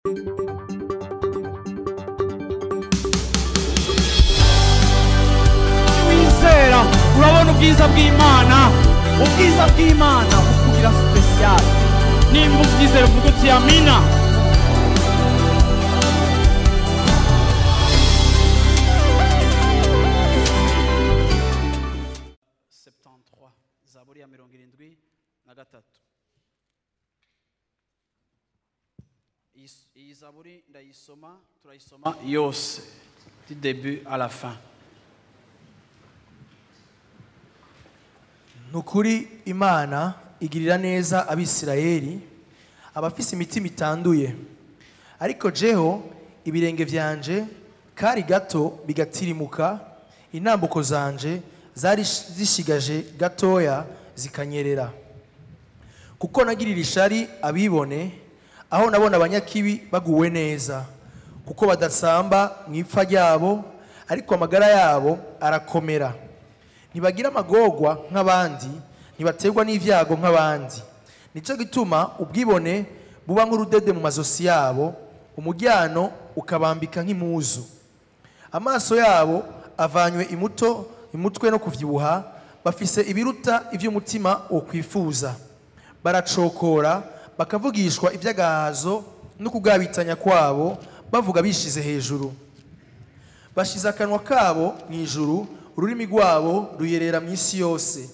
Wizera urabona ubwiza bw'Imana, ubwiza bw'Imana bukugira special. Nimba ubyizera uvuga uti amina. Zaburi ya 73. Iyi zaburi ndayisoma, turayisoma yose du début à la fin. Nukuri Imana igirira neza Abisirayeli abafise imitima itanduye, ariko jeho ibirenge vyanje kari gato bigatirimuka, intambuko zanje zari zishigaje gatoya zikanyerera. Kuko nagirira ishari abibone, aho nabona abanyakibi baguwe neza, kuko badasamba mw'ipfa ryabo, ariko amagara yabo arakomera. Ntibagira amagorwa nk'abandi, ntibaterwa n'ivyago nk'abandi. Nico gituma ubwibone buba nk'urudede mu mazosi yabo, umujyano ukabambika nk'impuzu. Amaso yabo avanywe imutwe no kuvyibuha, bafise ibiruta ivy'umutima wokwifuza. Baracokora bakavugishwa ivy'agahazo no kugabitanya kwabo, bavuga bishize hejuru. Bashize akanwa kabo mw'ijuru, ururimi rwabo ruyerera mw'isi yose.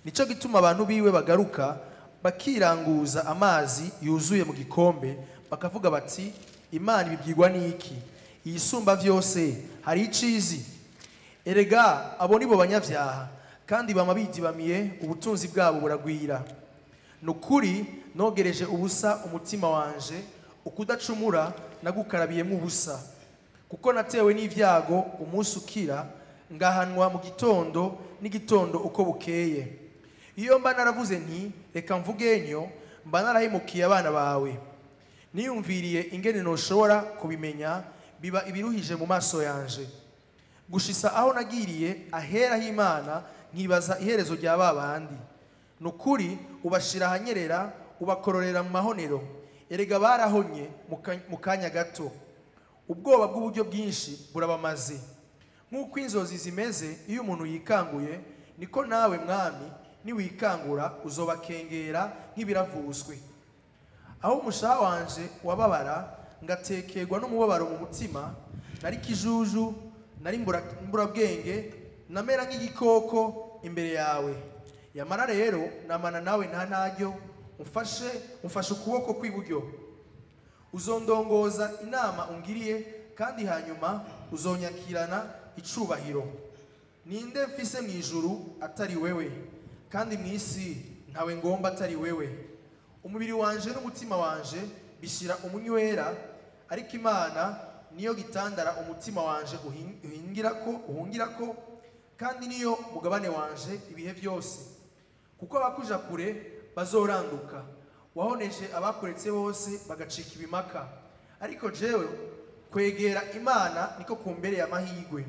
Nico gituma abantu biwe bagaruka bakiranguza amazi yuzuye mu gikombe, bakavuga bati Imana ibibwirwa n'iki? Iyisumba vyose hari icizi. Erega abo nibo banyavyaha, kandi bama bidibamiye, ubutunzi bwabo buragwira. Nukuri nogereje ubusa umutima wanje, ukudacumura nagukarabiyemo ubusa. Kuko natewe n'ivyago umunsi ukira, ngahanwa mu gitondo n'igitondo uko bukeye. Iyo mba naravuze nti reka mvuge nyo, mba narahemukiye abana bawe. Niyumviriye ingene noshobora kubimenya, biba ibiruhije mu maso yanje. Gushisa aho nagiriye ahera h'Imana, nkibaza iherezo rya babandi. Nukuri ubashira ahanyerera, ubakororera mu mahonero. Erega barahonye mu kanya gato, ubwoba bw'uburyo bwinshi burabamaze. Nk'uko inzozi zimeze iyo umuntu yikanguye, niko nawe mwami niwikangura uzobakengera nk'ibiravuzwe. Aho umushaha wanje wababara, ngatekerwa n'umubabaro mu mutima, nari kijuju, nari mburabwenge, namera nk'igikoko imbere yawe. Yamara rero namana nawe nta ntaryo, umfashe ukuboko kw'iburyo. Uzondongoza inama ungiriye, kandi hanyuma uzonyakirana icubahiro. Ninde mfise mw'ijuru atari wewe, kandi mw'isi ntawe ngomba atari wewe. Umubiri wanje n'umutima wanje bishira umunywera, ariko Imana niyo gitandara umutima wanje uhungirako, kandi niyo mugabane wanje ibihe byose. Kuko abakuja kure bazoranduka, wahoneje abakuretse bose bagacika ibimaka. Ariko jewe kwegera Imana niko kumbere y'amahigwe.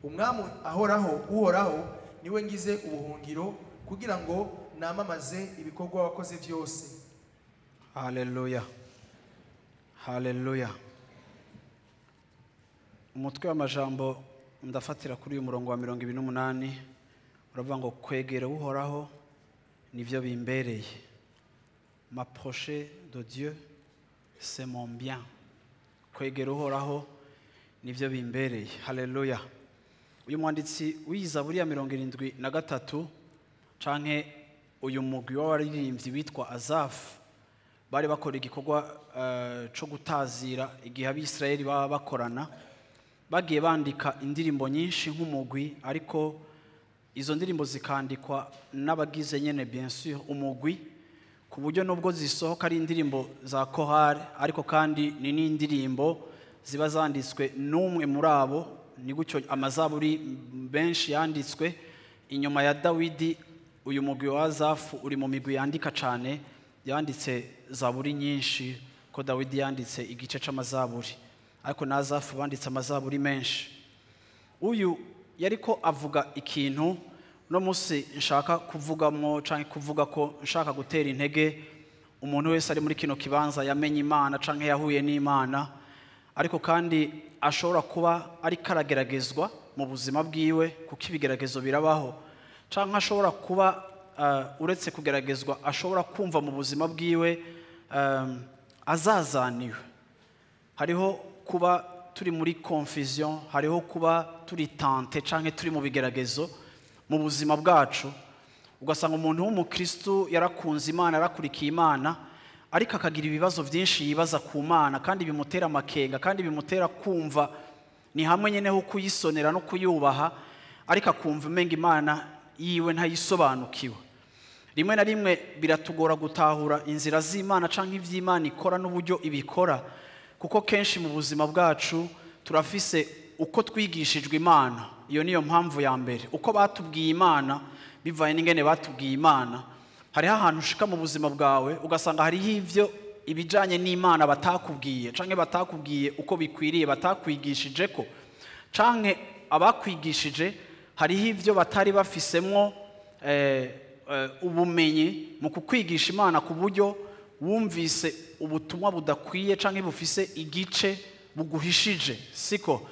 Umwami ahoraho uhoraho niwe ngize ubuhungiro, kugira ngo namamaze ibikorwa wakoze byose. Haleluya, haleluya. Umutwe w'amajambo ndafatira kuri uyu murongo wa 28, uravuga ngo kwegera uhoraho nivyo bimbereye. M'approcher de Dieu c'est mon bien. Kwegera uhoraho nivyo bimbereye. Haleluya. Uyu mwanditsi w'Izaburi ya 73 canke uyu mugwi w'abaririmbyi witwa Azafu, bari bakora igikorwa co gutazira igihe Abisirayeli baba bakorana. Bagiye bandika indirimbo nyinshi nk'umugwi, ariko izo ndirimbo zikandikwa n'abagize nyene bien sûr umugwi, ku buryo nubwo zisohoka ari indirimbo za chorale, ariko kandi ni n'indirimbo ziba zanditswe n'umwe muri abo. Ni gutyo amazaburi benshi yanditswe inyuma ya Dawidi. Uyu mugwi wa Azafu uri mu migwi yandika cane, yanditse zaburi nyinshi, ko Dawidi yanditse igice c'amazaburi, ariko na Azafu banditse amazaburi menshi. Uyu yariko avuga ikintu no musi nshaka kuvugamo canke kuvuga ko nshaka gutera intege Umuntu wese ari muri kino kibanza yamenye Imana canke yahuye n'Imana, ariko kandi ashobora kuba ariko arageragezwa mu buzima bwiwe, kuko ibigeragezo birabaho, canke ashobora kuba uretse kugeragezwa ashobora kumva mu buzima bwiwe azazaniwe. Hariho kuba turi muri confusion, hariho kuba turi tenté canke turi mu bigeragezo mu buzima bwacu, ugasanga umuntu w'umukristo yarakunze Imana, yarakurikiye Imana, ariko akagira ibibazo byinshi yibaza ku Mana, kandi bimutera amakenga, kandi bimutera kumva ni hamwe nyene ho kuyisonera no kuyubaha, ariko akumva umenga Imana yiwe ntayisobanukiwe. Rimwe na rimwe biratugora gutahura inzira z'Imana canke ivy'Imana ikora n'uburyo ibikora, kuko kenshi mu buzima bwacu turafise uko twigishijwe Imana. Iyo niyo mpamvu ya mbere, uko batubwiye Imana bivanye n'ingene batubwiye Imana. Hariho ahantu ushika mu buzima bwawe ugasanga hariho ivyo ibijanye n'Imana batakubwiye, canke batakubwiye uko bikwiriye, batakwigishije ko, canke abakwigishije hariho ivyo batari bafisemwo ubumenyi mu kukwigisha Imana, ku buryo wumvise ubutumwa budakwiye canke bufise igice buguhishije, siko?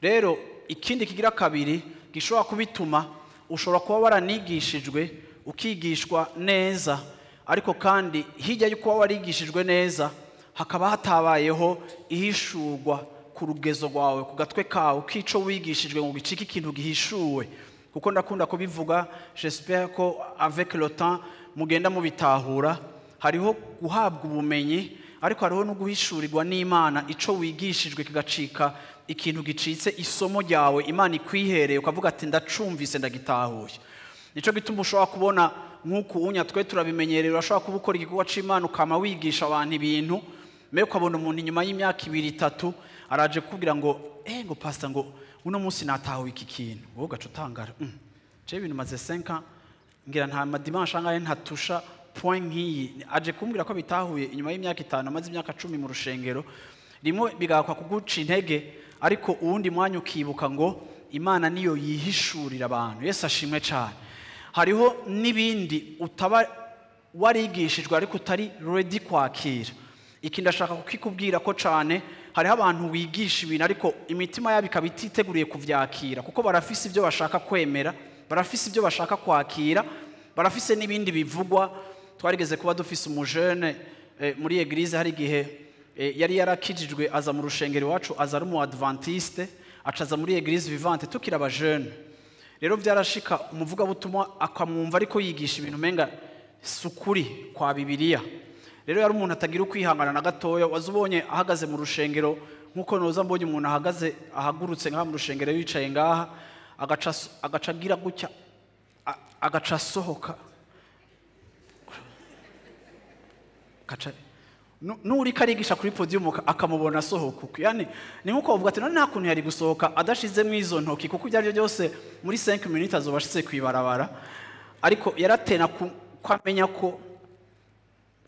Rero ikindi kigira kabiri gishobora kubituma, ushobora kuba waranigishijwe ukigishwa neza, ariko kandi hirya y'uko warigishijwe neza hakaba hatabayeho ihishurwa ku rugezo rwawe, ku gatwe kawe, k'ico wigishijwe ngo gicike ikintu gihishuwe. Kuko ndakunda kubivuga, j'espère ko avec le temps mugenda mubitahura. Hariho guhabwa ubumenyi, ariko hariho no guhishurirwa n'Imana ico wigishijwe kigacika ikintu gicitse isomo ryawe, Imana ikwihereye ukavuga ati ndacumvise, ndagitahuye. Nico gituma ushobora kubona nk'uku unya twe turabimenyereye, urashobora kuba ukora igikorwa c'Imana ukama wigisha abantu ibintu, mbere ukabona umuntu inyuma y'imyaka 2 3 araje kukubwira ngo ngo pastor, ngo uno munsi natahuye iki kintu, wowe ugaca utangara. Je ibintu maze 5 ans ngira nta madimanche angahe ntatusha point nk'iyi, aje kumbwira ko bitahuye inyuma y'imyaka 5, amaze imyaka 10 mu rushengero. Rimwe bigakwa kuguca intege, ariko uwundi mwanya ukibuka ngo Imana niyo yihishurira abantu. Yesu ashimwe cyane. Hariho n'ibindi utaba warigishijwe ariko utari ready kwakira. Iki ndashaka kukikubwira ko cyane hariho abantu wigisha ibintu ariko imitima yabo ikaba ititeguriye kuvyakira, kuko barafise ibyo bashaka kwemera, barafise ibyo bashaka kwakira, barafise n'ibindi bivugwa. Twarigeze kuba dufise umujene muri eglise, hari igihe yari yarakijijwe aza mu rushengero iwacu, aza ari umu adventiste, acaza muri eglise vivante tukiri abajene. Rero byarashika umuvugabutumwa akamwumva ariko yigisha ibintu umenga sukuri kwa Bibiliya. Rero yari umuntu atagira ukwihangana na gatoya, wazubonye ahagaze mu rushengero nkuko noza mbonye umuntu ahagaze ahagurutse ngaha mu rushengero yicaye ngaha, agaca agira gutya, agaca asohoka, nuri karigisha kuri podium akamubona asohoka. Yani ni nkuko bavuga ati none nta kuntu yari gusohoka adashizemo izo ntoki, kuko ibyo aribyo byose muri 5 minutes azobashitse kwibarabara. Ariko yaratena kwamenya ko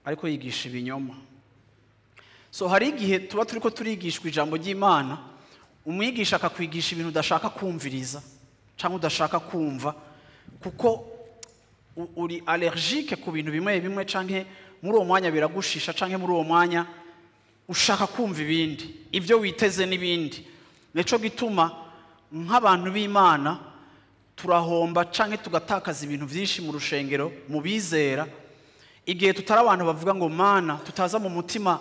ariko yigisha ibinyoma. So hari igihe tuba turiko turigishwa ijambo ry'Imana, umwigisha akakwigisha ibintu udashaka kumviriza cyangwa udashaka kumva, kuko uri allergique ku bintu bimwe bimwe, canke muri uwo mwanya biragushisha, canke muri uwo mwanya ushaka kumva ibindi, ibyo witeze n'ibindi. Nico gituma nk'abantu b'Imana turahomba canke tugatakaza ibintu byinshi mu rushengero mu bizera, igihe tutari abantu bavuga ngo Mana, tutaza mu mutima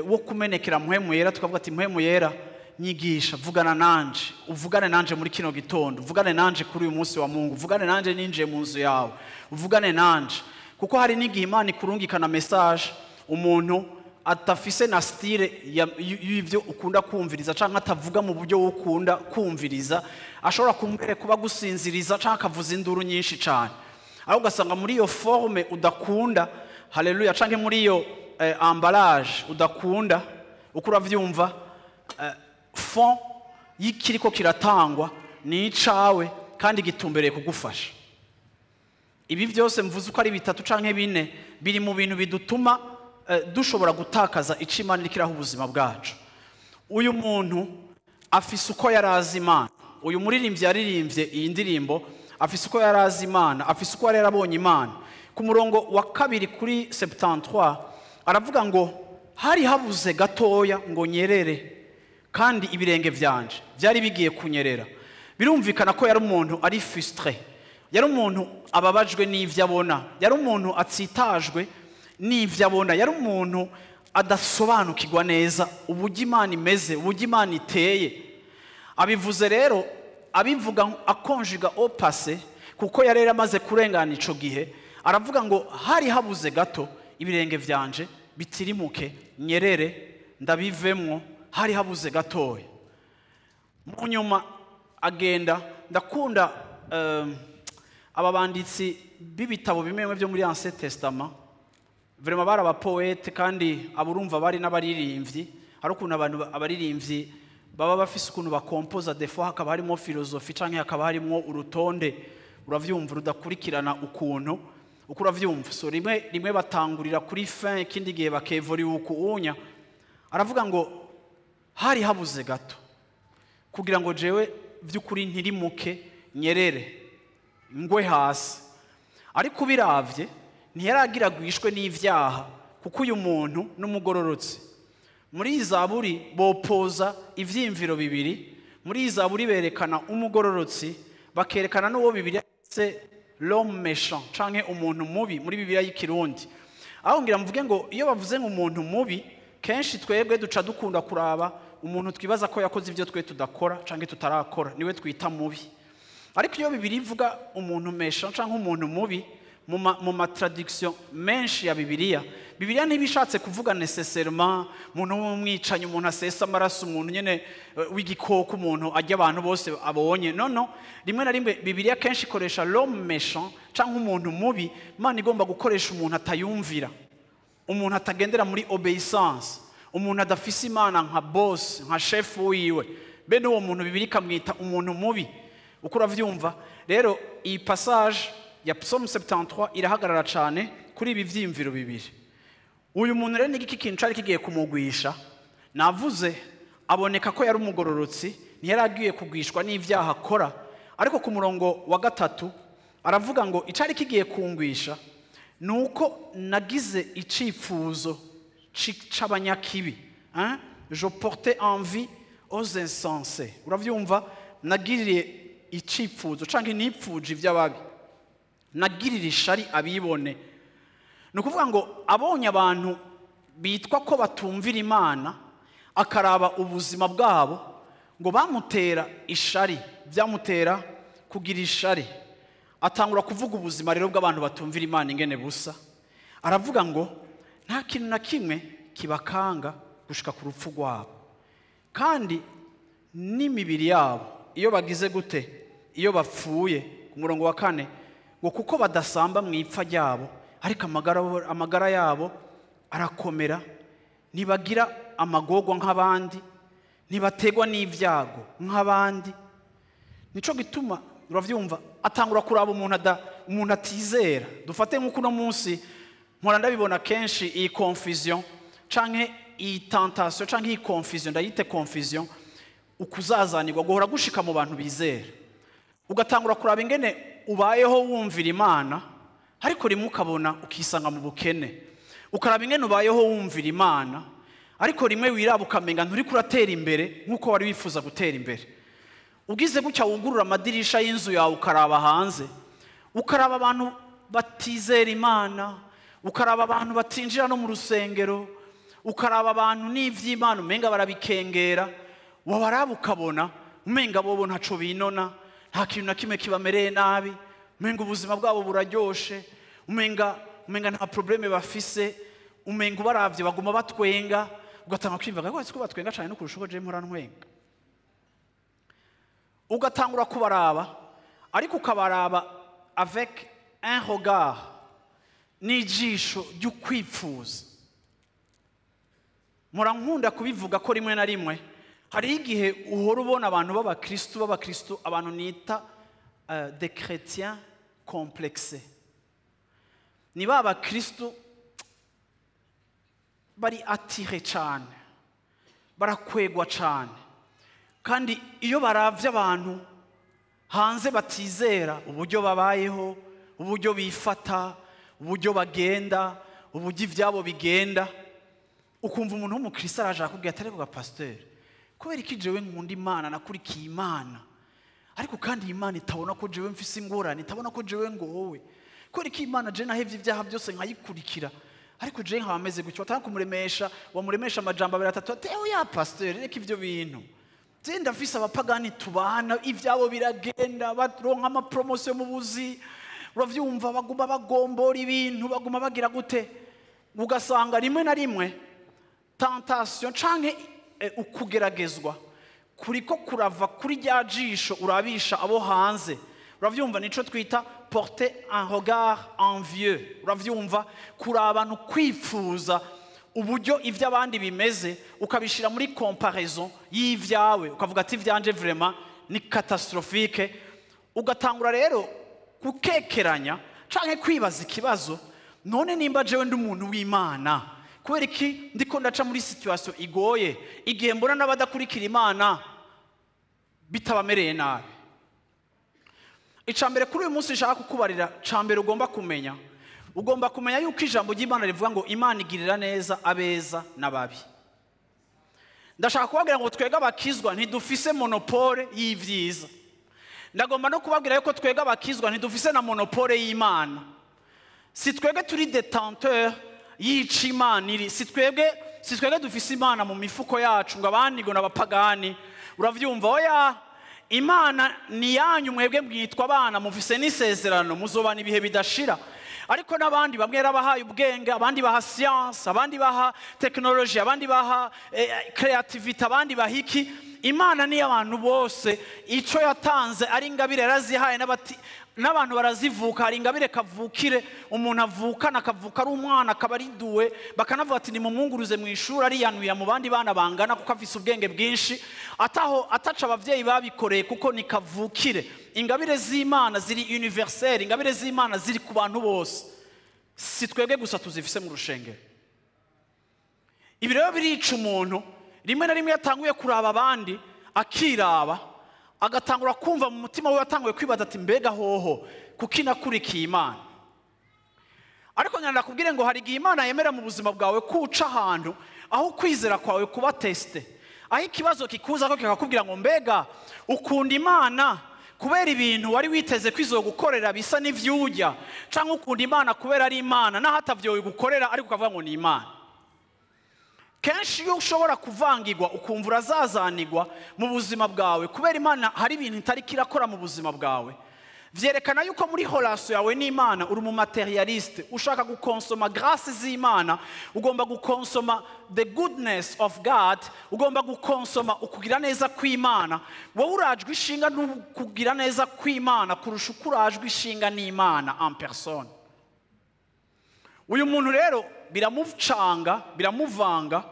wo kumenekera Mpwemu Yera, tukavuga ati Mpwemu Yera nyigisha, vugana nanje, uvugane nanje muri kino gitondo, uvugane nanje kuri uyu munsi wa Mungu, uvugane nanje ninjiye mu nzu yawe, uvugane nanje. Kuko hari n'igihe Imana ikurungikana message umuntu atafise na style y'ivyo ukunda kumviriza, canke atavuga mu buryo ukunda kumviriza, ashobora kumbere kuba gusinziriza canke akavuza induru nyinshi cyane, aho ugasanga muri iyo forme udakunda, haleluya, canke muri iyo emballage udakunda, uko uravyumva fond y'ikiriko kiratangwa ni icawe kandi gitumbereye kugufasha. Ibi byose mvuze uko ari bitatu canke bine biri mu bintu bidutuma dushobora gutakaza ico Imana iriko iraha ubuzima bwacu. Uyu muntu afise uko yarazi Imana. Uyu muririmbyi yaririmbye iyi ndirimbo afise uko yarazi Imana, afise uko yari yarabonye Imana. Ku murongo wa 2 kuri 73 Aravuga ngo hari habuze gatoya ngo nyerere, kandi ibirenge vyanje byari bigiye kunyerera. Birumvikana ko yari umuntu ari frustré, yari umuntu ababajwe n'ivyo abona, yari umuntu atsitajwe n'ivyo abona, yari umuntu adasobanukirwa neza uburyo Imana imeze, uburyo Imana iteye. Abivuze rero, abivuga akonjiga au passé, kuko yari yaramaze kurengana ico gihe. Aravuga ngo hari habuze gato ibirenge vyanje bitirimuke, nyerere, ndabivemwo, hari habuze gatoya. Mu nyuma agenda, ndakunda aba banditsi b'ibitabo bimwe byo muri Ancien Testament, vraiment bari abapoète, kandi aburumva bari n'abaririmbyi. Hari ukuntu abantu abaririmbyi baba bafise ukuntu bakompoza, des fois hakaba harimo philosophie canke hakaba harimo urutonde, uravyumva, rudakurikirana ukuntu uko uravyumva. So rimwe rimwe batangurira kuri fin, ikindi gihe bakevura uku unya. Aravuga ngo hari habuze gato kugira ngo jewe vy'ukuri ntirimuke, nyerere, ngwe hasi. Ariko ubiravye ntiyaragira gwishwe n'ivyaha, kuko uyu muntu n'umugororotsi. Muri iyi zaburi bopoza ivyiyumviro bibiri. Muri iyi zaburi berekana umugororotsi, bakerekana n'uwo Bibiliya yise l'homme méchant canke umuntu mubi muri Bibiliya y'Ikirundi. Aho ngira mvuge ngo iyo bavuze ngo umuntu mubi, kenshi twebwe duca dukunda kuraba umuntu twibaza ko yakoze ivyo twe tudakora canke tutarakora, niwe twita mubi. Ariko iyo Bibiliya ivuga umuntu méchant canke umuntu mubi, mu ma traduction menshi ya Bibiliya, Bibiliya ntibishatse kuvuga nécessairement umuntu w'umwicanyi, umuntu asesa amaraso, umuntu nyene w'igikoko, umuntu arya abantu bose abonye. No, rimwe na rimwe Bibiliya kenshi ikoresha l'homme méchant canke umuntu mubi, Imana igomba gukoresha umuntu atayumvira, umuntu atagendera muri obéissance, umuntu adafise Imana nka boss, nka chef wiwe. Bene uwo muntu Bibiliya ikamwita umuntu mubi. Uko uravyumva rero, iyi passage ya Psaume 73 irahagarara cyane kuri ibi vyiyumviro bibiri. Uyu muntu rero n'igiki kintu cari kigiye kumugwisha? Navuze aboneka ko yari umugororotsi, ntiyari agiye kugwishwa n'ivyaha akora. Ariko ku murongo wa 3 aravuga ngo icari kigiye kungwisha nuko nagize icifuzo c'abanyakibi, hein? Je portais envie aux insensés. Uravyumva, nagiriye icifuzo canke nipfuje ivy'ababi, nagirira ishari abibone. Ni ukuvuga ngo abonye abantu bitwa ko batumvira Imana, akaraba ubuzima bwabo, ngo bamutera ishari, byamutera kugira ishari. Atangura kuvuga ubuzima rero bw'abantu batumvira Imana ingene busa. Aravuga ngo nta kintu na kimwe kibakanga gushika ku rupfu rwabo, kandi n'imibiri yabo iyo bagize gute, iyo bapfuye. Ku murongo wa 4 ngo kuko badasamba mu ipfa ryabo, ariko amagara yabo arakomera, ntibagira amagorwa nk'abandi, ntibategwa n'ibyago nk'abandi. Nico gituma uravyumva atangura kuraba umuntu atizera. Dufate nk'uko uno munsi mpora ndabibona kenshi, iyi confusion canke iyi tentation canke iyi confusion, ndayite confusion, ukuzazanirwa guhora gushika mu bantu bizera. Ugatangura kuraba ingene ubayeho wumvira Imana, ariko rimwe ukabona ukisanga mu bukene. Ukaraba ingene ubayeho wumvira Imana, ariko rimwe wiraba ukamenga nturi kuratera imbere nk'uko wari wifuza gutera imbere. Ugize gutya wugurura amadirisha y'inzu yawe, ukaraba hanze, ukaraba abantu batizera Imana, ukaraba abantu batinjira no mu rusengero, ukaraba abantu n'ivy'Imana umenga barabikengera, wabaraba ukabona umenga bobo ntaco binona, nta kintu na kimwe kibamereye nabi, umenga ubuzima bwabo buraryoshe, umenga nta problème bafise, umenga ubaravye baguma batwenga. Ugatanga kwimva ngo ko batwenga cyane no kurusha uko je mpora ntwenga. Ugatangura kubaraba, ariko ukabaraba avec un regard, n'ijisho ry'ukwipfuza. Nkunda kubivuga ko rimwe na rimwe hari igihe uhora ubona abantu b'abakristu, abantu nita des chrétiens complexés. Ni ba bakristu bari attirés cyane, barakwegwa cyane, kandi iyo baravye abantu hanze batizera, uburyo babayeho, uburyo bifata, uburyo bagenda, uburyo ibyabo bigenda. Ukumva umuntu w'umukristo araje akubwira ati ariko pasteur, kubera iki jewe nkunda Imana, nakurikiye Imana, ariko kandi Imana itabona ko jewe mfise ingorane, itabona ko jewe ngowe, kubera iki Imana je nahevye ibyaha byose nkayikurikira, ariko je nkaba meze gutyo. Watanga kumuremesha, wamuremesha amajambo abiri atatu, ati oya pasteur, reka ivyo bintu, je ndafise abapagani tubana, ivyabo biragenda, baronka ama promotion mu buzi, uravyumva, baguma bagombora ibintu, baguma bagira gute. Ugasanga rimwe na rimwe tentation canke ukugeragezwa kuriko kurava kuri rya jisho urabisha abo hanze, uravyumva, nico twita porter un regard envieux, uravyumva, kuraba no kwifuza uburyo ivy'abandi bimeze, ukabishira muri comparaison y'ivyawe, ukavuga ati ivyanje vraiment ni catastrophique. Ugatangura rero gukekeranya canke kwibaza ikibazo, none nimba jewe ndi umuntu w'Imana, kubera iki ndiko ndaca muri situation igoye, igihe mbona n'abadakurikira Imana bitabamereye nabi? Icambere kuri uyu munsi nshaka kukubarira, cambere ugomba kumenya, ugomba kumenya yuko ijambo ry'Imana rivuga ngo Imana igirira neza abeza n'ababi. Ndashaka kubabwira ngo twebwe abakizwa ntidufise monopole y'ivyiza. Ndagomba no kubabwira yuko twebwe abakizwa ntidufise na monopole y'Imana. Si twebwe turi détenteur y'ico Imana iri, si twebwe dufise Imana mu mifuko yacu ngo abandi ngo n'abapagani, uravyumva, oya, Imana ni yanyu mwebwe mwitwa abana, mufise n'isezerano, muzobana ibihe bidashira. Ariko n'abandi bamwe yarabahaye ubwenge, abandi baha science, abandi baha technology, abandi baha creativity, abandi baha iki. Imana ni abantu bose, ico yatanze ari ingabire yarazihaye n'abantu barazivuka. Hari ingabire kavukire, umuntu avukana akavuka ari umwana akaba ari duwe, bakanavuga ati nimumwunguruze mu ishuri, ariyanuye mu bandi bana bangana kuko afise ubwenge bwinshi, ataho ataca abavyeyi babikoreye kuko ni kavukire. Ingabire z'Imana ziri universelle, ingabire z'Imana ziri ku bantu bose, si twebwe gusa tuzifise mu rushengero. Ibi rero birica umuntu rimwe na rimwe yatanguye kuraba abandi akiraba, agatangura kumva mu mutima we, yatanguye kwibaza ati mbega hoho kuki nakurikiye Imana? Ariko nyanda nakubwire ngo hari igihe Imana yemera mu buzima bwawe kuca ahantu aho kwizera kwawe kuba teste, aho ikibazo kikuza ko kikakubwira ngo mbega ukunda Imana kubera ibintu wari witeze ko izogukorera bisa n'ivyujya, canke ukunda Imana kubera ari Imana naho atavyo gukorera ariko ukavuga ngo ni Imana. Kenshi iyo ushobora kuvangirwa ukumva urazazanirwa mu buzima bwawe kubera Imana hari ibintu itari kirakora mu buzima bwawe, vyerekana yuko muri relation yawe n'Imana uri mu materialiste, ushaka gukonsoma grâce z'Imana, ugomba gukonsoma the goodness of God, ugomba gukonsoma ukugira neza kw'Imana. Wowe urajwe ishinga n'ukugira neza kw'Imana kurusha uko urajwe ishinga n'Imana en personne. Uyu muntu rero biramucanga, biramuvanga,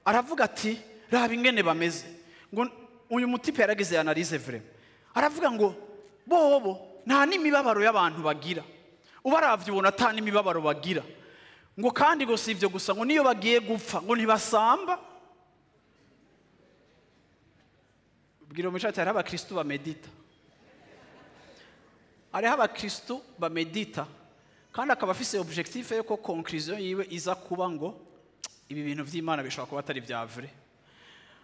aravuga ati raba ingene bameze. Ngo uyu mutipe yaragize analyse vraiment, aravuga ngo bobo nta n'imibabaro y'abantu bagira, ubaravye ubona ata n'imibabaro bagira, ngo kandi ngo si ivyo gusa, ngo niyo bagiye gupfa ngo ntibasamba. Bwira umuco ati hariho abakristu bamedita, hariho abakristu bamedita kandi akaba afise objectif yuko conclusion yiwe iza kuba ngo ibi bintu vy'Imana bishobora kuba atari vya vrai.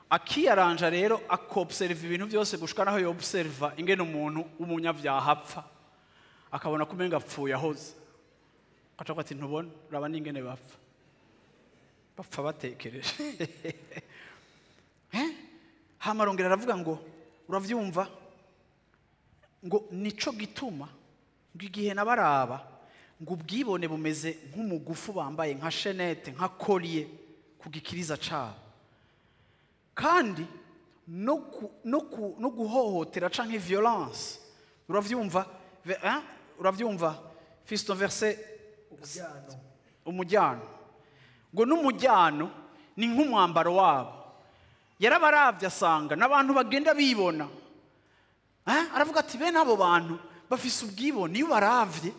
Akiyaranja rero akobserva ibintu byose gushika naho yobserva ingene umuntu w'umunyavyaha apfa, akabona ko umenga apfuye ahoze, akavuga ati ntubona, uraba n'ingene bapfa, bapfa batekereje. Hama arongera aravuga ngo uravyumva ngo nico gituma ngo igihe nabaraba ngo ubwibone bumeze nk'umugufu bambaye nka chaînette nka collier ku gikiriza cabo, kandi no guhohotera canke violence. Uravyumva, uravyumva fiston verset umujyano, ngo n'umujyano ni nk'umwambaro wabo. Yarabaravye asanga n'abantu bagenda bibona, aravuga ati bene abo bantu bafise ubwibone, iyo baravye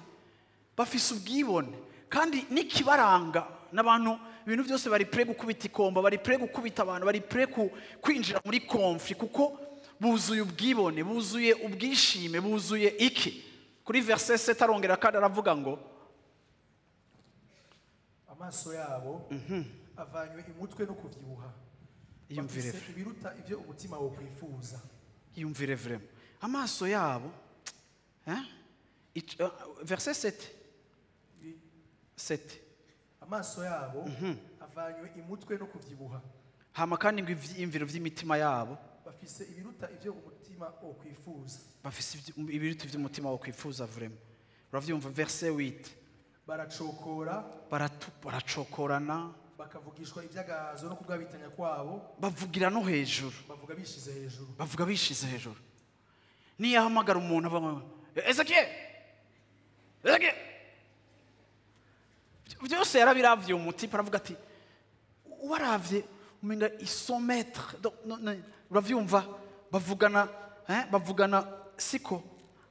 bafise ubwibone kandi n'ikibaranga n'abantu ibintu byose bari prêt gukubita ikomba, bari prêt gukubita abantu, bari prêt kwinjira muri conflit kuko buzuye ubwibone, buzuye ubwishime, buzuye iki. Kuri verset 7 arongera kandi aravuga ngo Amaso yabo avanywe imutwe no kuvyibuha. Iyumvire. Bafise ibiruta ivyo umutima wo kwifuza. Iyumvire vraiment. Amaso yabo, hein? Verset 7. 7. Amaso yabo avanywe imutwe no kuvyibuha. Hama kandi ngo ivyiyumviro vy'imitima yabo bafise ibiruta ivyo umutima wo kwifuza. Bafise ibiruta ivyo umutima wo kwifuza vraiment. Uravyumva verset 8. Baracokora, baracokorana, bakavugishwa ivyagazo no kugabitanya kwabo, bavugira no hejuru, bavuga bishize hejuru, bavuga bishize hejuru. Niyo ahamagara umuntu avuga Ezekiel, Ezekiel, byose yarabiravye umutipe aravuga ati uwaravye umenga isometre. Uravyumva bavugana, hein, bavugana siko,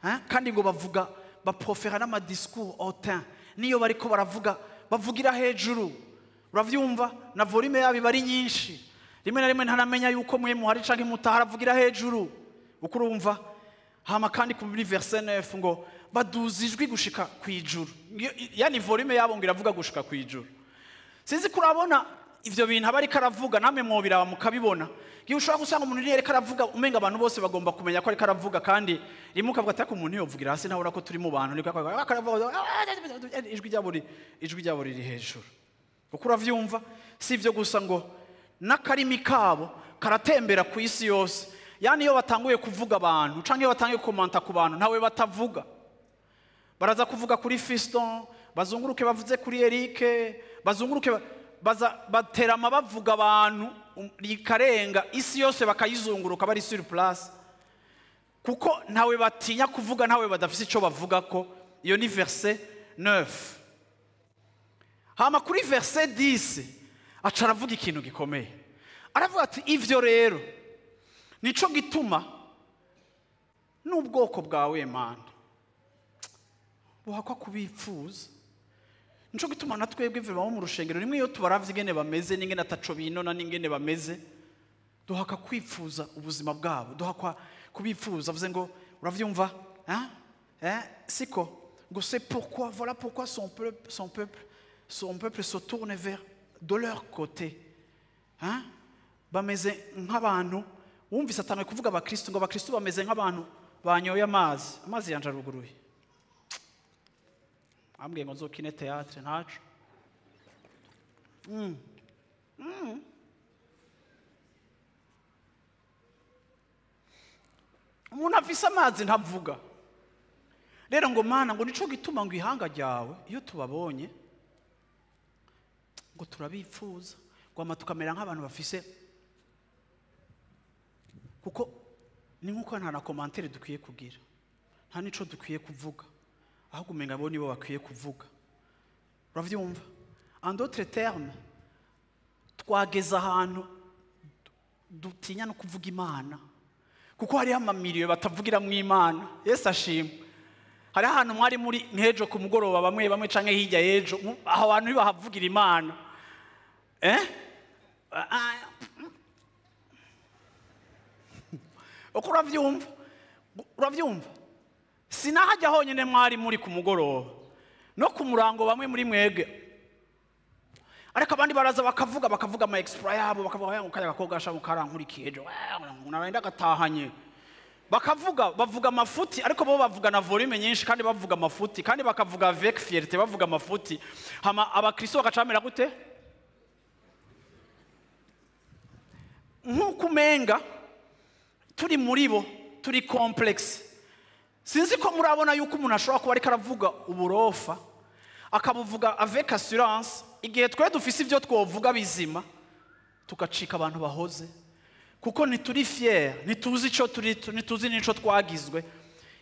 hein, kandi ngo bavuga baprofera n'ama discours hautain. Niyo bariko baravuga bavugira hejuru. Uravyumva na volume yabo iba ari nyinshi. Rimwe na rimwe ntaramenya yuko mwe muhari canke mutahara, avugira hejuru. Uko urumva hama kandi kuri verset 9 ngo baduza ijwi gushika kwijuru. Yani volume yabo ngo iravuga gushika kwijuru. Sinzi kurabona ivyo bintu aba ariko aravuga, namwe mwobiraba mukabibona. Gihe ushobora gusanga umuntu yari ariko aravuga umenga abantu bose bagomba kumenya ko ariko aravuga, kandi rimwe ukavuga ati ariko umuntu yovugira hasi ntabona ko turi mu bantu, niko aravuga ijwi ryabo riri hejuru. Uko uravyumva si ivyo gusa ngo n'akarimi kabo karatembera ku isi yose. Yani iyo batanguye kuvuga abantu canke iyo batanguye komanta ku bantu ntawe batavuga. Baraza kuvuga kuri Fiston, bazunguruke bavuze kuri Eric, bazunguruke baza baterama bavuga abantu rikarenga isi yose bakayizunguruka bari sur place. Kuko ntawe batinya kuvuga, ntawe badafise ico bavuga ko. Iyo ni verset 9. Hama kuri verset 10 aca aravuga ikintu gikomeye. Aravuga ati ivyo rero nico gituma n'ubwoko bwawe Mana buhakwa kubipfuza. Nico gituma na twebwe biva mu rushengero rimwe iyo tubaravye ingene bameze n'ingene ataco binona n'ingene bameze, duhaka kwipfuza ubuzima bwabo, duhakwa kubipfuza. Avuze ngo uravyumva, hein, hein, siko ngo c'est pourquoi, voilà pourquoi son peuple se tourne vers de leur côté, hein, bameze nk'abantu. Wumvise atangiye kuvuga abakristo ngo abakristo bameze nk'abantu banyoye amazi, amazi yanje aruguruye. Ambwiye ngo nzokine théâtre ntaco. Umuntu afise amazi ntavuga. Rero ngo Mana ngo nico gituma ngo ihanga ryawe iyo tubabonye ngo turabipfuza, ngo ama tukamera nk'abantu bafise, kuko ni nkuko nta na commentaire dukwiye kugira, nta nico dukwiye kuvuga, ahubwo umenga bo nibo bakwiye kuvuga. Uravyumva? En d'autres termes, twageze ahantu dutinya no kuvuga Imana, kuko hariho amamiliyo batavugira mu Imana. Yesu ashimwe. Hari ahantu mwari muri nk'ejo ku mugoroba bamwe bamwe canke hirya y'ejo, aho abantu ntibahavugira Imana. Uko uravyumva? Uravyumva? Sinahajya honyine mwari muri ku mugoroba no ku murango bamwe muri mwebwe, ariko abandi baraza bakavuga, bakavuga ama exploit yabo, bakavuga ngo kaya gakobwa gasha mukarankurikiye ejo narenda gatahanye, bakavuga, bavuga amafuti, ariko bo bavuga na volume nyinshi, kandi bavuga amafuti, kandi bakavuga avec fierté, bavuga amafuti. Hama abakristo bakacamera gute? Nkuko umenga turi muri bo turi complexe. Sinzi ko murabona yuko umuntu ashobora kuba ariko aravuga uburofa akabuvuga avec assurance, igihe twe dufise ivyo twovuga bizima tugacika abantu bahoze, kuko ntituri fier, ntituzi ico turi, ntituzi nico twagizwe.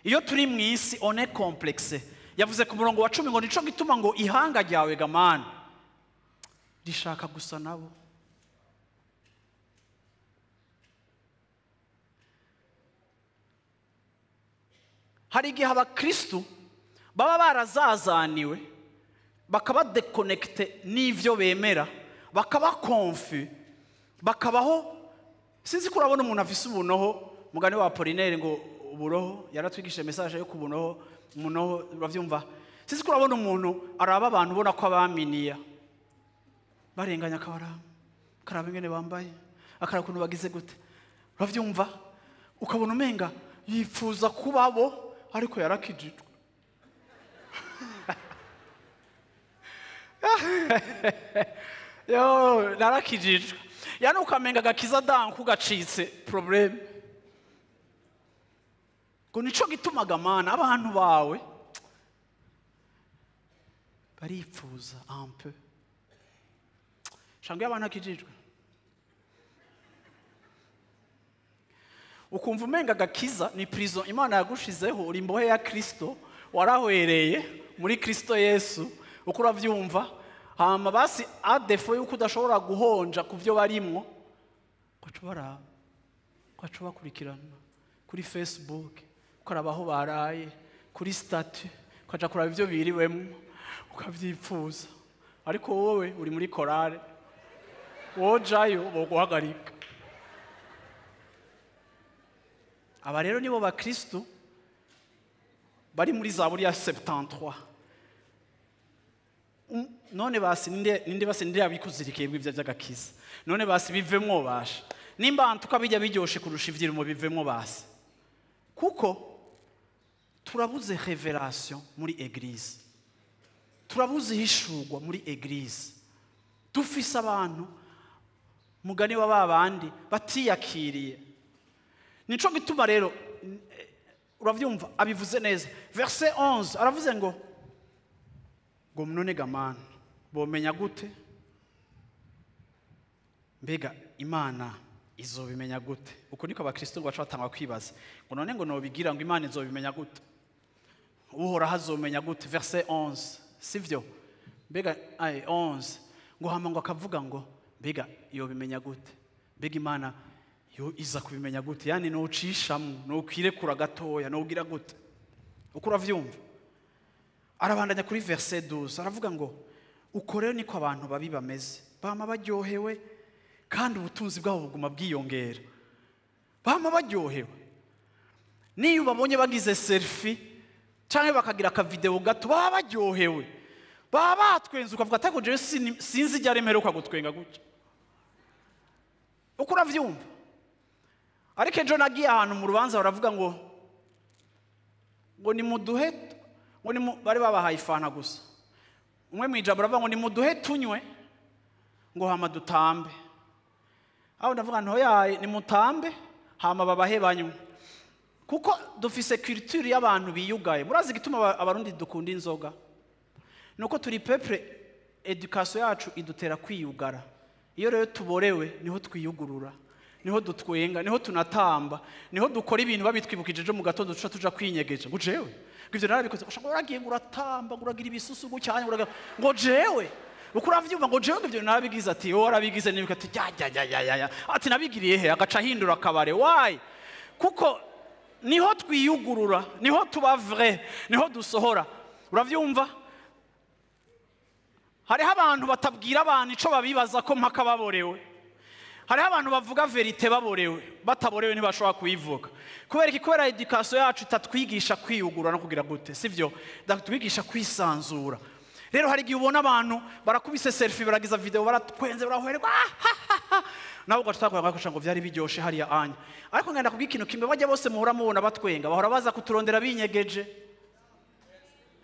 Iyo turi mu isi on est complexe. Yavuze ku murongo wa 10 ngo nico gituma ngo ihanga ryawe gamana rishaka gusa nabo. Hari igihe abakristu baba barazazaniwe bakaba déconnecté n'ivyo bemera, bakaba confus, bakabaho. Sinzi ko urabona umuntu afise ubunoho, mugani wa Apollinaire ngo uburoho yaratwigishije message yo kubunoho, umunoho, uravyumva. Sinzi ko urabona umuntu araba abantu ubona ko abaminiya. Barenganya akabaraba, akaraba ingene bambaye, akaraba ukuntu bagize gute. Uravyumva? Ukabona umenga yifuza kubabo ariko yarakijijwe. Yo, narakijijwe. Yani ukamenga gakiza danku gacitse problème. Ngo nico gitumaga Mana abantu bawe baripfuza un peu. Shangwe abantu akijijwe. Ukumva umenga gakiza ni prison Imana yagushizeho, uri imbohe ya Kristo, warahwereye muri Kristo Yesu, uko uravyumva. Hama basi a defo yuko udashobora guhonja kuvyo barimwo, kwacu baraba, kwacu bakurikirana kuri Facebook, ukaraba aho baraye, kuri statut, ukaja kuraba ivyo biriwemwo, ukavyipfuza. Ariko wowe uri muri chorale, wojayo boguhagarika. Aba rero nibo bakristo bari muri Zaburi ya 73. None basi ninde basi ninde yabikuzirikiye bw'ivyo by'agakiza. None basi bivemwo basha. Nimba antuka bijya biryoshe kurusha ivyirimo bivemwo basi. Kuko turabuze revelation muri église. Turabuze hishurwa muri église. Dufise abantu mugani wa babandi batiyakiriye. Nico gituma rero uravyumva abivuze neza. Verset 11 aravuze ngo none gamana bomenya gute? Mbega Imana izobimenya gute? Uko niko abakristo ngo baca batangwa kwibaza ngo none ngo nobigira ngo Imana izobimenya gute? Uhoraho azomenya gute? Verset 11 sivyo? Mbega 11 ngo hama ngo akavuga ngo mbega yobimenya gute? Mbega Imana yo iza kubimenya gute? Yani nocishamo, nokwirekura gatoya, nogira gute? Uko uravyumva? Arabandanya kuri verset 12 aravuga ngo uko rero niko abantu babi bameze, bama baryohewe kandi ubutunzi bwabo buguma bwiyongera. Bama baryohewe. Niyo babonye bagize selfie canke bakagira aka video gato, baba baryohewe. Baba batwenze ukavuga atako jewe sinzi ijya mperuka gutwenga gutya. Uko uravyumva? Ariko ejo nagiye ahantu mu rubanza baravuga ngo nimuduhe, ngo bari babahaye ifana gusa. Umwe mwijambo aravuga ngo nimuduhe tunywe ngo hama dutambe. Aho ndavuga nto yaye nimutambe hama babahe banywe. Kuko dufise culture y'abantu biyugaye. Murazi gituma abarundi dukunda inzoga? Nuko turi peuple, education yacu idutera kwiyugara. Iyo rero tuborewe niho twiyugurura, niho dutwenga, niho tunatamba, niho dukora ibintu babitwibukije ejo mu gatondo duca tuja kwinyegeje. Ngo jewe ivyo narabikoze, ushaka uragiye ngo uratamba, ngo uragira ibisusu cyane, ngo jewe uko uravyumva ngo jewe ivyo narabigize, ati wowe warabigize nibuka, ati ya ya ya ya ya, ati nabigiriye he? Agaca hindura akabare. Why? Kuko niho twiyugurura, niho tuba vrai, niho dusohora. Uravyumva? Hariho abantu batabwira abantu ico babibaza ko mpaka baborewe. Hariho abantu bavuga verite baborewe, bataborewe ntibashobora kuyivuga. Kubera iki? Kubera education yacu itatwigisha kwiyugurura no kugira gute, sivyo? Itatwigisha kwisanzura. Rero hari igihe ubona abantu barakubise selfie, baragiza video, baratwenze, barahwerwa, nawe ugaca utakora ngo vyari biryoshe hariya anya. Ariko ngenda kubwira ikintu kimwe, bajya bose muhora mubona batwenga, bahora baza kuturondera binyegeje.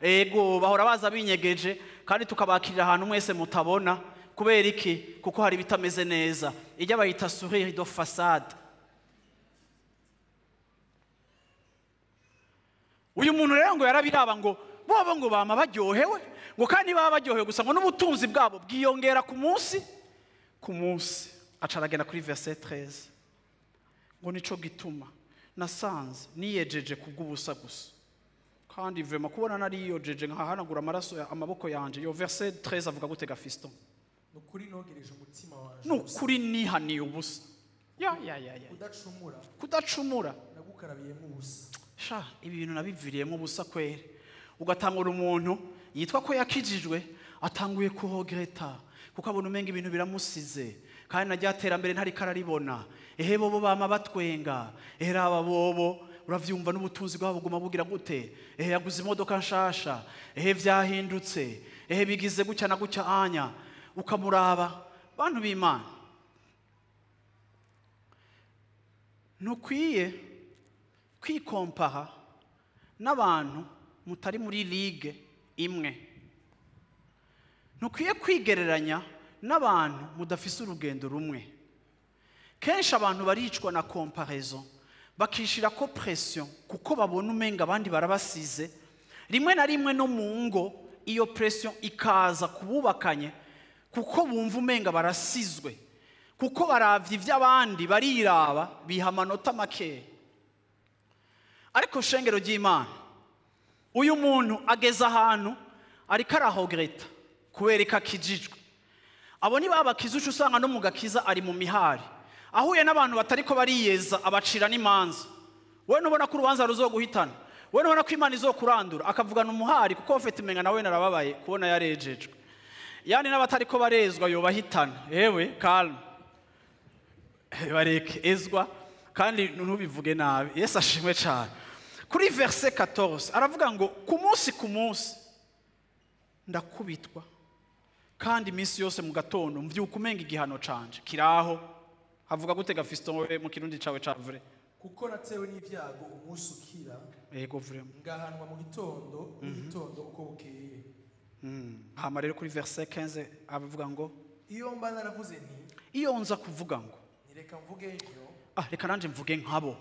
Ego, bahora baza binyegeje kandi tukabakirira ahantu mwese mutabona. Kubera iki? Kuko hari bitameze neza. Ijya bayita sourire de façade. Uyu muntu rero ngo yarabiraba ngo bobo ngo bama baryohewe, ngo kandi baba baryohewe gusa ngo n'ubutunzi bwabo bwiyongera ku munsi ku munsi. Aca aragenda kuri verset 13 ngo nico gituma nasanze niyejeje kubw'ubusa gusa, kandi vraiment kubona nariyojeje nkahanagura amaraso amaboko yanje. Yo verset 13 avuga gute ga Fiston? Nukuri nogereje umutima wanje, nukuri nihaniye ubusa. Ya ya ya ya, kudacumura, kudacumura nagukarabiyemo ubusa. Sha, ibi bintu nabiviriyemo ubusa kwere. Ugatangura umuntu yitwa ko yakijijwe atanguye kuhogreta kuko abona umenga ibintu biramusize, kandi najya terambere ntari kararibona. Ehe bobo bama batwenga, ehe raba bobo uravyumva n'ubutunzi bwabo buguma bugira gute, ehe yaguze imodoka nshasha, ehe vyahindutse, ehe bigize gutya na gutya anya. Ukamuraba Bantu b'Imana, ntukwiye kwikompara n'abantu mutari muri ligue imwe. Ntukwiye kwigereranya n'abantu mudafise urugendo rumwe. Kenshi abantu baricwa na comparaison, bakishira ko pression kuko babona umenga abandi barabasize. Rimwe na rimwe no mu ngo iyo pression ikaza kububakanye kuko bumva umenga barasizwe, kuko baravye ivy'abandi bariraba biha amanota make. Ariko shengero ry'Imana, uyu muntu ageze ahantu ariko arahogreta kubereka kijijwe. Abo ni babakiza, uca usanga no mu gakiza ari mu mihari, ahuye n'abantu batariko bariyeza abacira n'imanza. Wewe nubona ko urubanza ruzoguhitana, wewe nubona ko Imana izokurandura, akavugana umuhari kuko ufite imenga nawe narababaye kubona yarejejwe. Yani n'abatariko barezwa yobahitana. Ewe calme, bareke ezwa kandi ntubivuge nabi. Yesu ashimwe cyane. Kuri verset 14 aravuga ngo ku munsi ku munsi ndakubitwa, kandi iminsi yose mu gatondo mvyuka umenga igihano canje kiraho. Havuga gute ga Fiston we mu kirundi cawe ca vrai? Kuko natewe n'ivyago umunsi ukira, yego vraiment, ngahanwa mu gitondo n'igitondo uko bukeye. Hama rero kuri verset 15 avuga ngo iyo mba naravuze nti, iyo nza kuvuga ngo nireka mvuge ntyo, reka nanje mvuge nkabo,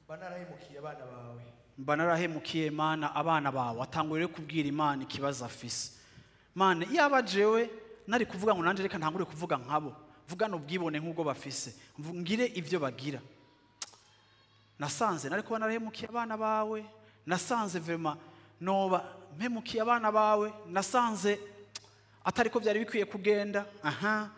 mba narahemukiye abana bawe, mba narahemukiye Mana abana bawe. Atanguye rero kubwira Imana ikibazo afise. Mana, iyaba jewe nari kuvuga ngo nanje reka ntangure kuvuga nkabo, vugana ubwibone nk'ubwo bafise, ngire ivyo bagira. Nasanze nari kuba narahemukiye abana bawe, nasanze vraiment noba mpemukiye abana bawe, nasanze atariko byari bikwiye kugenda. Aha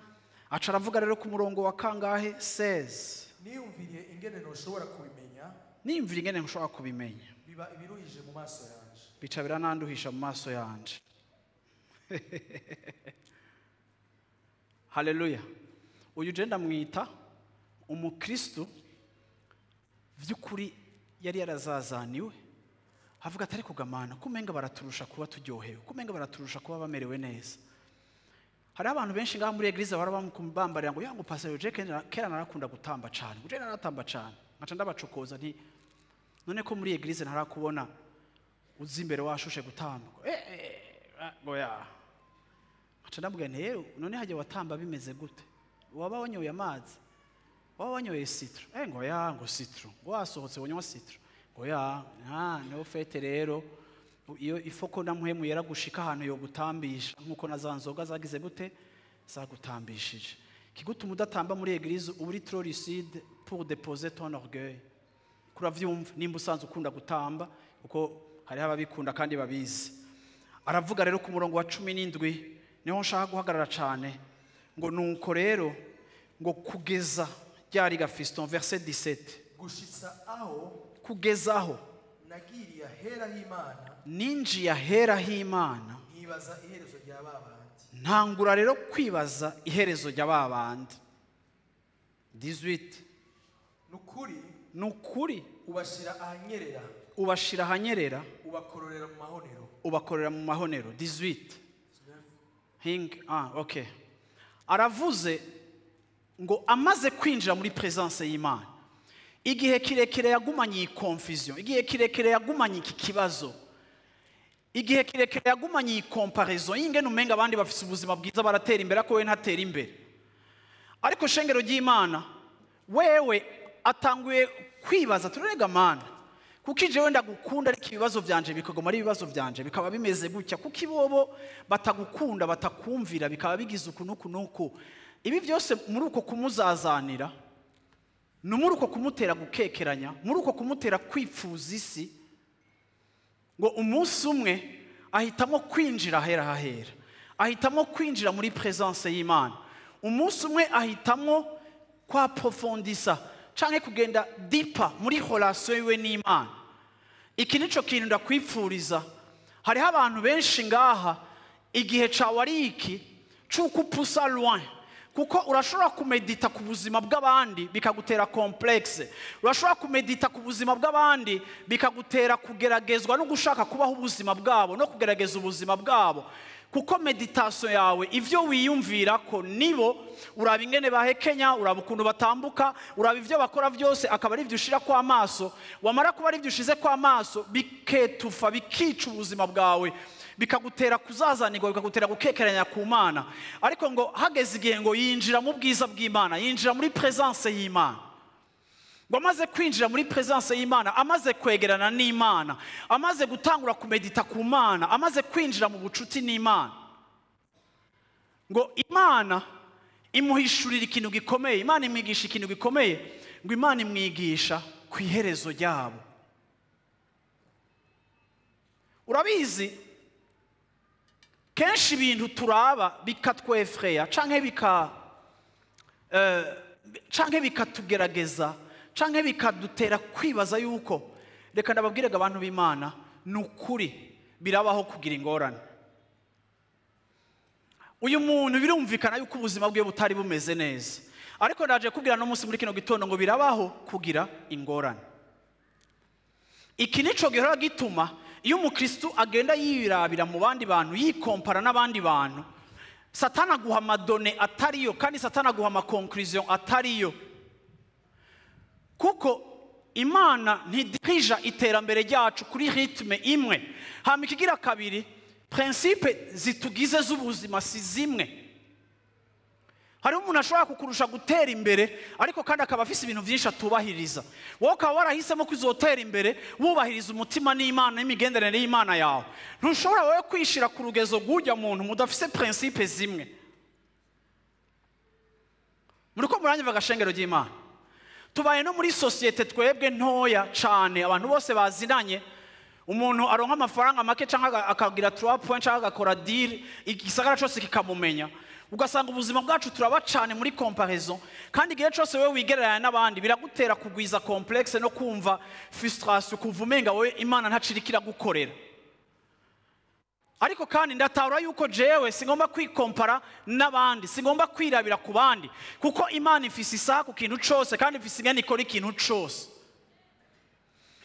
aca aravuga rero ku murongo wa kangahe? 16. Niyumviriye ingene ntoshobora kubimenya, niyumviriye ingene ntoshobora kubimenya, biba ibiruhije mu maso yanje, bica birananduhisha mu maso yanje. Haleluya. Uyu je ndamwita umukristo vy'ukuri yari yarazazaniwe. Avuga atari kugamana kumenga baraturusha kuba turyohewe, kumenga baraturusha kuba bamerewe neza. Hari abantu benshi ngaha muri eglise bahora bamubambarira ngo yangu pastor je kera narakunda gutamba cyane, je naratamba cyane, nkaca ndabacokoza nti none ko muri eglise ntarakubona uzi imbere washushe gutamba. Goya nkaca ndamubwira nti rero none hajye watamba bimeze gute? Waba wanyoye amazi? Waba wanyoye citron? Ngo ya, ngo citron, ngo wasohotse wonywa citron? Ngo ya, no fete rero iyo ifoko namuhemu yaragushika ahantu yo gutambisha nkuko na za nzoga zagize gute zagutambishije. Kigutuma udatamba muri eglise uba uri trop lucide pour déposer ton orgueil. Kuravyumva nimba usanzwe ukunda gutamba, kuko hariho ababikunda kandi babizi. Aravuga rero ku murongo wa 17 niho nshaka guhagarara cyane, ngo nuko rero ngo kugeza ryari ga Fiston? Verset 17. Gushitsa aho, kugeza aho nagiriye ahera h'Imana, ninjiye ahera h'Imana, nkibaza iherezo rya babandi, ntangura rero kwibaza iherezo rya babandi. 18. Nukuri, nukuri ubashira ahanyerera, ubashira ahanyerera, ubakororera mu mahonero, ubakorera mu mahonero. 18. Hing, okay. Aravuze ngo amaze kwinjira muri presence y'Imana, igihe kirekire yagumanye iyi confusion, igihe kirekire yagumanye iki kibazo, igihe kirekire yagumanye iyi comparaison y'ingene umenga abandi bafise ubuzima bwiza baratera imbere ariko wewe ntatera imbere. Ariko shengero ry'Imana, wewe atanguye kwibaza turerega Mana, kuko jewe ndagukunda ariko ibibazo byanje bikagoma ari ibibazo byanje bikaba bimeze gutya, kuko ibobo batagukunda batakumvira bikaba bigize uku nuku nuku. Ibi byose muri uko kumuzazanira, no muri uko kumutera gukekeranya, muri uko kumutera kwipfuza isi, ngo umunsi umwe ahitamo kwinjira ahera hahera, ahitamo kwinjira muri presence y'Imana. Umunsi umwe ahitamo kwaprofondisa canke kugenda deeper muri relation yiwe n'Imana. Iki nico kintu ndakwipfuriza. Hariho abantu benshi ngaha igihe cawe ari iki c'uko upusa loin, kuko urashobora kumedita ku buzima bw'abandi bikagutera complexe, urashobora kumedita ku buzima bw'abandi bikagutera kugeragezwa no gushaka kubaho ubuzima bwabo no kugerageza ubuzima bwabo. Kuko meditation yawe, ivyo wiyumvira ko nibo, uraba ingene bahekenya, uraba ukuntu batambuka, uraba ivyo bakora vyose, akaba ari ivyo ushira kwa maso. Wamara kuba ari ivyo ushize kwa maso, biketufa, bikica ubuzima bwawe, bikagutera kuzazanirwa, bikagutera gukekeranya ku Mana. Ariko ngo hageze igihe ngo yinjira mu bwiza bw'Imana, yinjira muri presence y'Imana. Ngo amaze kwinjira muri presence y'Imana, amaze kwegerana n'Imana, amaze gutangura kumedita ku Mana, amaze kwinjira mu bucuti n'Imana, ngo Imana imuhishurira ikintu gikomeye, Imana imwigisha ikintu gikomeye, ngo Imana imwigisha ku iherezo ryabo. Urabizi, kenshi ibintu turaba bikatwefreya canke bikatugerageza, canke bikadutera kwibaza yuko, reka ndababwire abantu b'Imana, nukuri birabaho kugira ingorane. Uyu muntu birumvikana yuko ubuzima bwe butari bumeze neza, ariko ndaje kubwira no munsi muri kino gitondo ngo birabaho kugira ingorane. Iki nico gihora gituma iyo umukristo agenda yirabira mu bandi bantu, yikompara n'abandi bantu, Satana aguha amadone atariyo, kandi Satana aguha ama conclusion atariyo. Kuko Imana ntidirija iterambere ryacu kuri rythme imwe. Hama ikigira kabiri, principe zitugize z'ubuzima si zimwe. Hari umuntu ashobora kukurusha gutera imbere, ariko kandi akaba afise ibintu byinshi atubahiriza. Wowe ukaba warahisemo kuzotera imbere wubahiriza umutima n'Imana n'imigenderanire y'Imana yawe. Ntushobora wowe kwishira ku rugezo rw'ujya muntu mudafise principe zimwe. Muriko muranyumva gashengero ry'Imana. Tubaye no muri societe twebwe ntoya cane, abantu bose bazinanye. Umuntu aronka amafaranga make canke akagira 3 points canke agakora deal, igisagara cose kikamumenya. Ugasanga ubuzima bwacu turaba cane muri comparaison, kandi igihe cose wewe wigereranya n'abandi biragutera kugwiza complexe no kumva frustration, kumva umenga wewe Imana ntacirikira gukorera. Ariko kandi ndatahura yuko jewe singomba kwikompara n'abandi, singomba kwirabira ku bandi, kuko Imana ifise isaha ku kintu cose, kandi ifise ingene ikora ikintu cose.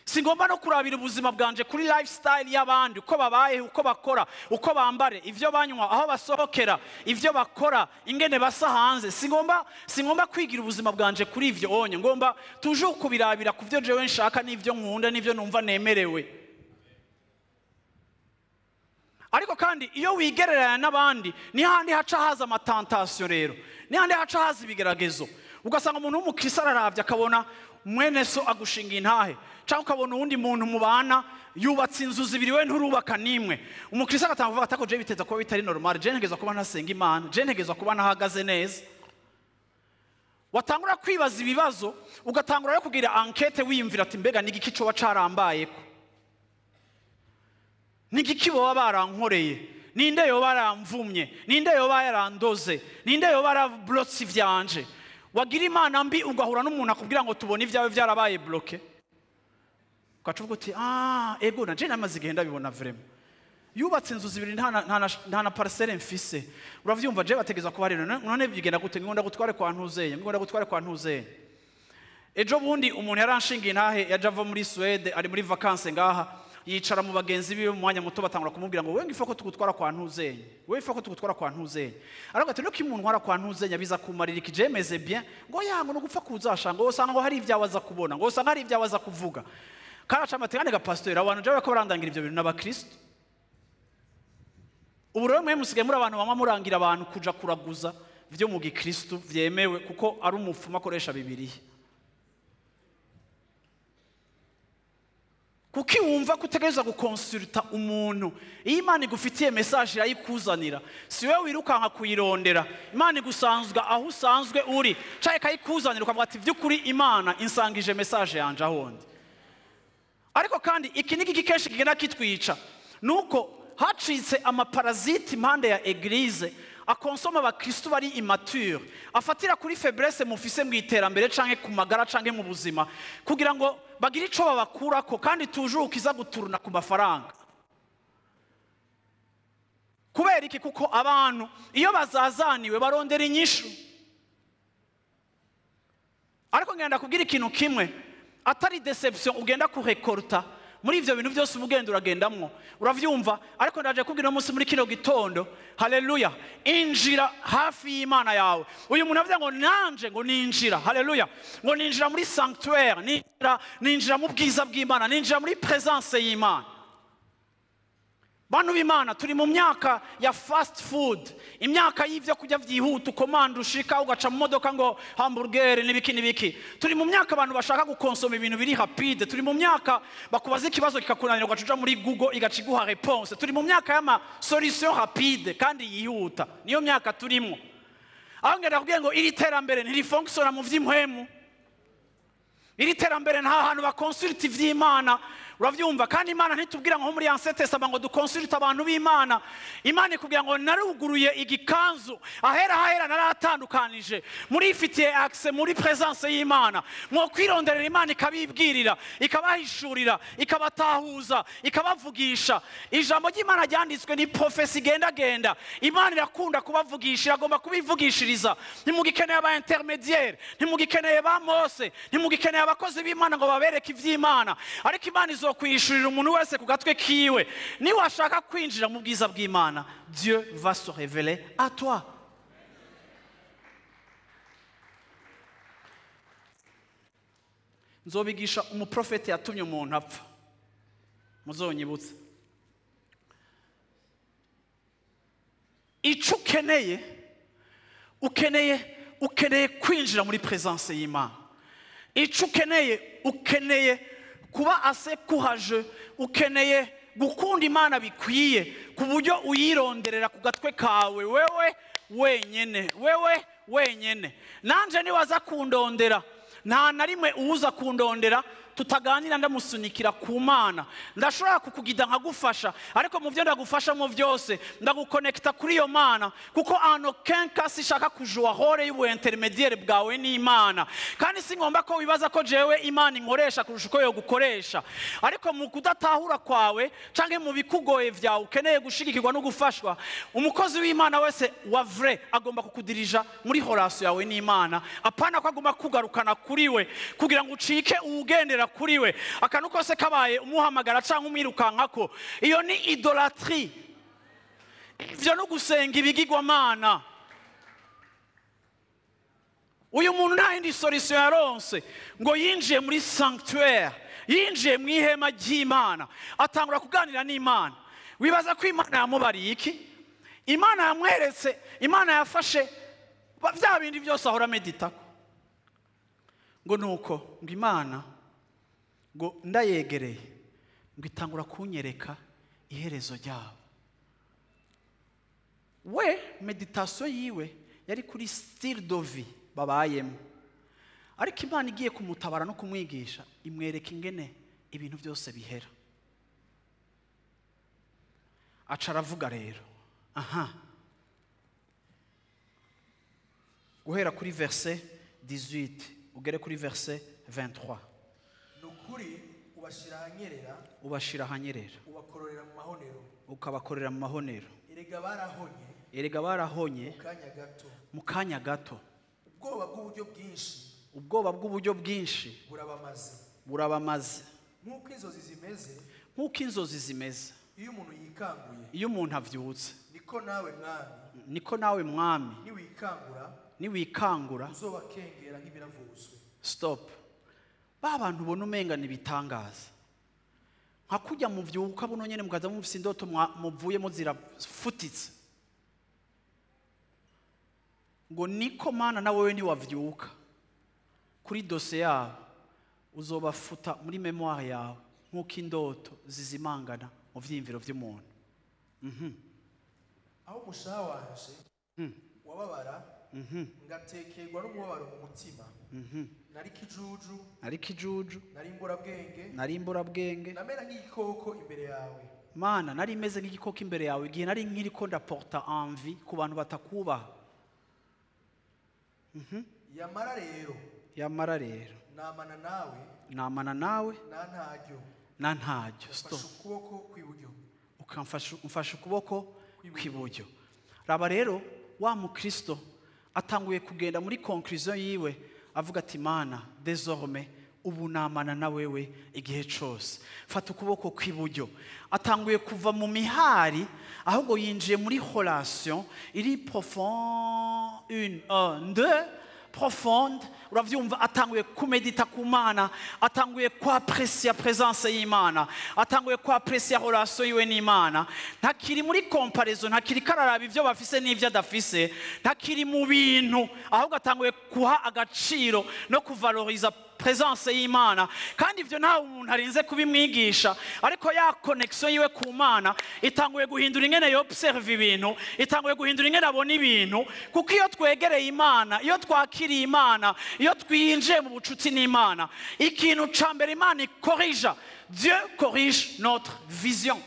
Singomba no kurabira ubuzima bwanje kuri lifestyle y'abandi, uko babaye, uko bakora, uko bambare, ivyo banywa, aho basohokera, ivyo bakora, ingene basa hanze. Singomba kwigira ubuzima bwanje kuri ivyo onye, ngomba toujours kubirabira ku vyo jewe nshaka n'ivyo nkunda n'ivyo numva nemerewe. Ariko kandi iyo wigereranya n'abandi, ni handi haca haza amatentation rero, ni handi haca haza ibigeragezo. Ugasanga umuntu w'umukristo araravye akabona mwene so agushinga intahe, cyangwa ukabona uwundi muntu mubana yubatse inzu zibiri, we nturubaka nimwe. Umukristo agatanga kuvuga ati, je biteza kuba bitari normal, je ntegezwa kuba ntasenga Imana, je ntegezwa kuba ntahagaze neza. Watangura kwibaza ibibazo, ugatangura kugira enquête, wiyumvira ati mbega nigiki coba carambayeko, nigiki boba barankoreye, ninde yoba yaramvumye, ninde yoba yarandoze, ninde yoba yarablotse ivyanje. Wagira Imana mbi ugahura n'umuntu akubwira ngo tubone ibyawe byarabaye bloqué, ugaca uvuga uti ego na je namaze igihe ndabibona vraiment, yubatse inzu zibiri nta na parcelle mfise. Uravyumva, je bategeza kuba rero none bigenda gute, ngomba gutware kwa ntuzeye, ngomba gutware kwa ntuzeye. Ejo bundi umuntu yaranshingiye intahe, yaje ava muri Suède, ari muri vacances ngaha, yicara mu bagenzi biwe mu mwanya muto, batangura kumubwira ngo wewe ngifo ko tugutwara kwa ntuzeye, wewe ifo ko tugutwara kwa ntuzeye. Aravuga ati nuko umuntu ntwara kwa ntuzeye biza kumarira iki, jemeze bien, ngo yango no gupfa kuzasha, ngo usanga ngo hari ibyawe aza kubona, ngo usanga hari ibyawe aza kuvuga. Karaca amategane ga pasteur, abantu jawe ko barandangira ivyo bintu n'abakristo. Ubu rero mwe musigaye muri abantu bamwe murangira abantu kuja kuraguza vyo mu gikristo vyemewe, kuko ari umupfumu akoresha Bibiliya. Kuki wumva kutegereza gukonsulta umuntu? Iyo Imana igufitiye message irayikuzanira, si wewe wirukanka kuyirondera. Imana igusanzwe aho usanzwe uri, caye kayikuzanira ukavuga ati vy'ukuri Imana insangije message yanje ahondi. Ariko kandi iki niki kenshi kigenda kitwica, nuko hacitse amaparasite impande ya eglise akonsoma abakristo bari immature, afatira kuri faiblesse mufise mu iterambere canke ku magara canke mu buzima, kugira ngo bagire ico babakurako, kandi toujours ukiza guturuna ku mafaranga. Kubera iki? Kuko abantu iyo bazazaniwe barondera inyishu. Ariko ngenda kubwira ikintu kimwe, atari deception ugenda kurekorta Muri ivyo bintu byose ubugenda uragendamwo, uravyumva. Ariko ndaje kubwira umunsi muri kino gitondo, haleluya, injira hafi y'Imana yawe. Uyu muntu avuga ngo nanje ngo ninjira, haleluya, ngo ninjira muri sanctuaire, ninjira mu bwiza bw'Imana, ninjira muri presence y'Imana. Bantu b'Imana, turi mu myaka ya fast food, imyaka y'ivyo kurya vyihuta, ukomanda ushika ugaca mu modoka ngo hamburger n'ibiki n'ibiki. Turi mu myaka abantu bashaka gukonsoma ibintu biri rapide. Turi mu myaka bakubaza ikibazo kikakunanira ugaca uja muri Google igaca iguha réponse. Turi mu myaka y'ama solution rapide kandi yihuta. Niyo myaka turimo. Aho ngenda kubwira ngo iri terambere ntirifonctiona mu vy'impwemu. Iri terambere nta hantu bakonsulta ivy'Imana, uravyumva. Kandi Imana ntitubwira ngo muri Ancien Testament ngo dukonsulte abantu b'Imana. Imana ikubwira ngo naruguruye igikanzu, ahera ahera naratandukanije, murifitiye accès muri présence y'Imana. Mwo kwironderera Imana ikabibwirira, ikabahishurira, ikabatahuza, ikabavugisha. Ijambo ry'Imana ryanditswe ni prophétie igenda genda. Imana irakunda kubavugisha, iragomba kubivugishiriza. Ntimugikeneye aba intermédiaire, ntimugikeneye ba Mose, ntimugikeneye abakozi b'Imana ngo babereke ivy'Imana. Ariko Imana izokwishurira umuntu wese ku gatwe kiwe. Niwashaka kwinjira mu bwiza bw'Imana, Dieu va se révéler à toi. Nzobigisha umuprofeti yatumye umuntu apfa, muzonyibutse. Ico ukeneye, ukeneye kwinjira muri présence y'Imana. Ico ukeneye, ukeneye kuba assez courageux, ukeneye gukunda Imana bikwiye ku buryo uyironderera ku gatwe kawe wewe wenyene, wewe wenyene. Nanje niwaza kundondera, nta na rimwe uza kundondera tutaganira ndamusunikira ku Mana. Ndashobora kukugida nkagufasha, ariko mu byo ndagufasha mu byose ndagukonekta kuri iyo Mana, kuko en aucun cas sishaka kujua rôle y'ubu intermédiaire bwawe n'Imana. Kandi singomba ko wibaza ko jewe Imana inkoresha kurusha uko yogukoresha. Ariko mu kudatahura kwawe canke mu bikugoye vyawe ukeneye gushigikirwa no gufashwa, umukozi w'Imana wese wa vrai agomba kukudirija muri relation yawe n'Imana, apana ko agomba kugarukana kuri we kugira ngo ucike uwugendera kuri we. Akantu kose kabaye umuhamagara canke umwirukankako, iyo ni idolatrie. Ivyo no gusenga ibigirwamana. Uyu muntu nta yindi solution yaronse ngo yinjiye muri sanctuaire, yinjiye mu ihema ry'Imana, atangura kuganira n'Imana. Wibaza ko Imana yamubariye iki? Imana yamweretse, Imana yafashe bya bindi byose ahora meditako. Ngo nuko ngo Imana ngo ndayegereye ngo itangura kunyereka iherezo ryabo. We meditation yiwe yari kuri style de vie babayemo, ariko Imana igiye kumutabara no kumwigisha imwereka ingene ibintu byose bihera. Aca aravuga rero, aha, guhera kuri verset 18 ugere kuri verset 23. Nukuri ubashira ahanyerera, ubashira ahanyerera, ubakororera mu mahonero, ukabakorera mu mahonero. Erega barahonye, erega barahonye mu kanya gato, mu kanya gato. Ubwoba bw'uburyo bwinshi, ubwoba bw'uburyo bwinshi burabamaze, burabamaze. Nk'uko inzozi zimeze, nk'uko inzozi zimeze, iyo umuntu yikanguye, iyo umuntu avyutse, niko nawe mwami, niko nawe mwami, niwikangura, niwikangura uzobakengera nk'ibiravuzwe. Stop. Ba bantu ubona umenga nibitangaza, nka kujya mu vyuka buno nyene mukaza mufise indoto muvuyemo zirafutitse, ngo niko Mana na wewe niwavyuka kuri dosiye yawe uzobafuta muri mémoire yawe nk'uko indoto zizimangana mu vyiyumviro vy'umuntu. Aho umushaha wanje wababara, ngatekerwa n'umubabaro mu mutima, nari kijuju, nari kijuju, nari imburabwenge, nari imburabwenge, namera nk'igikoko imbere yawe. Mana, nari meze nk'igikoko imbere yawe igihe nari nkiriko ndaporta envie ku bantu batakubaha. Yamara rero, yamara rero, namana nawe, namana nawe, na ntaryo, na ntaryo. Stop. Mfashe ukuboko kw'iburyo, ukamfasha, umfashe ukuboko kw'iburyo. Raba rero wa mukristo atanguye kugenda muri conclusion yiwe avuga ati Mana, désormais Ubu namana na wewe igihe cose. Fata ukuboko kw'iburyo. Atanguye kuva mu mihari, ahubwo yinjiye muri relation iri profond, une, un, deux, profonde. Uravyumva, atanguye kumedita ku Mana, atanguye kwaprecia presence y'Imana, atanguye kwaprecia relation yiwe n'Imana. Ntakiri muri comparaison, ntakiri kararaba ivyo bafise n'ivyo adafise, ntakiri mu bintu, ahubwo atanguye kuha agaciro no kuvaloriza presence y'Imana. Kandi ivyo nta umuntu arinze kubimwigisha, ariko ya connection yiwe ku Mana itanguye guhindura ingene yo observe ibintu, itanguye guhindura ingene abona ibintu. Kuko iyo twegereye Imana, iyo twakiriye Imana, iyo twinjiye mu bucuti n'Imana, ikintu ca mbere Imana ikorija, Dieu corrige notre vision.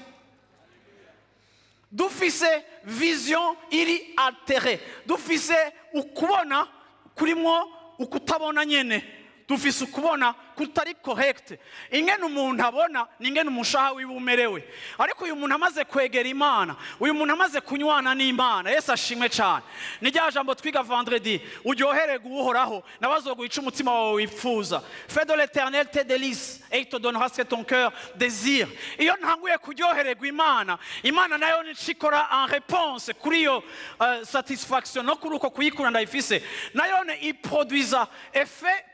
Dufise vision iri altérée, dufise ukubona kurimwo ukutabona nyene, dufise ukubona kutari correct. Ingene umuntu abona ni ingene umushaha wiwe umerewe. Ariko uyu muntu amaze kwegera Imana, uyu muntu amaze kunywana n'Imana, Yesu ashimwe cyane. Ni rya jambo twiga vendredi, uryohererwe Uhoraho nawe azoguha umutima wawe wifuza. Fais de l'Éternel tes délices et il te donnera ce que ton cœur désire. Iyo ntanguye kuryohererwa Imana, Imana nayo nicikora en réponse kuri iyo satisfaction no kuri uko kuyikura ndayifise, nayo iproduiza effet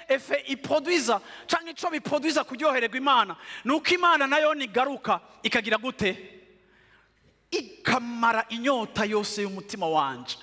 effet iproduiza canke ico biproduiza kuryohererwa Imana, nuko Imana nayo nigaruka ikagira gute? Ikamara inyota yose y'umutima wanje,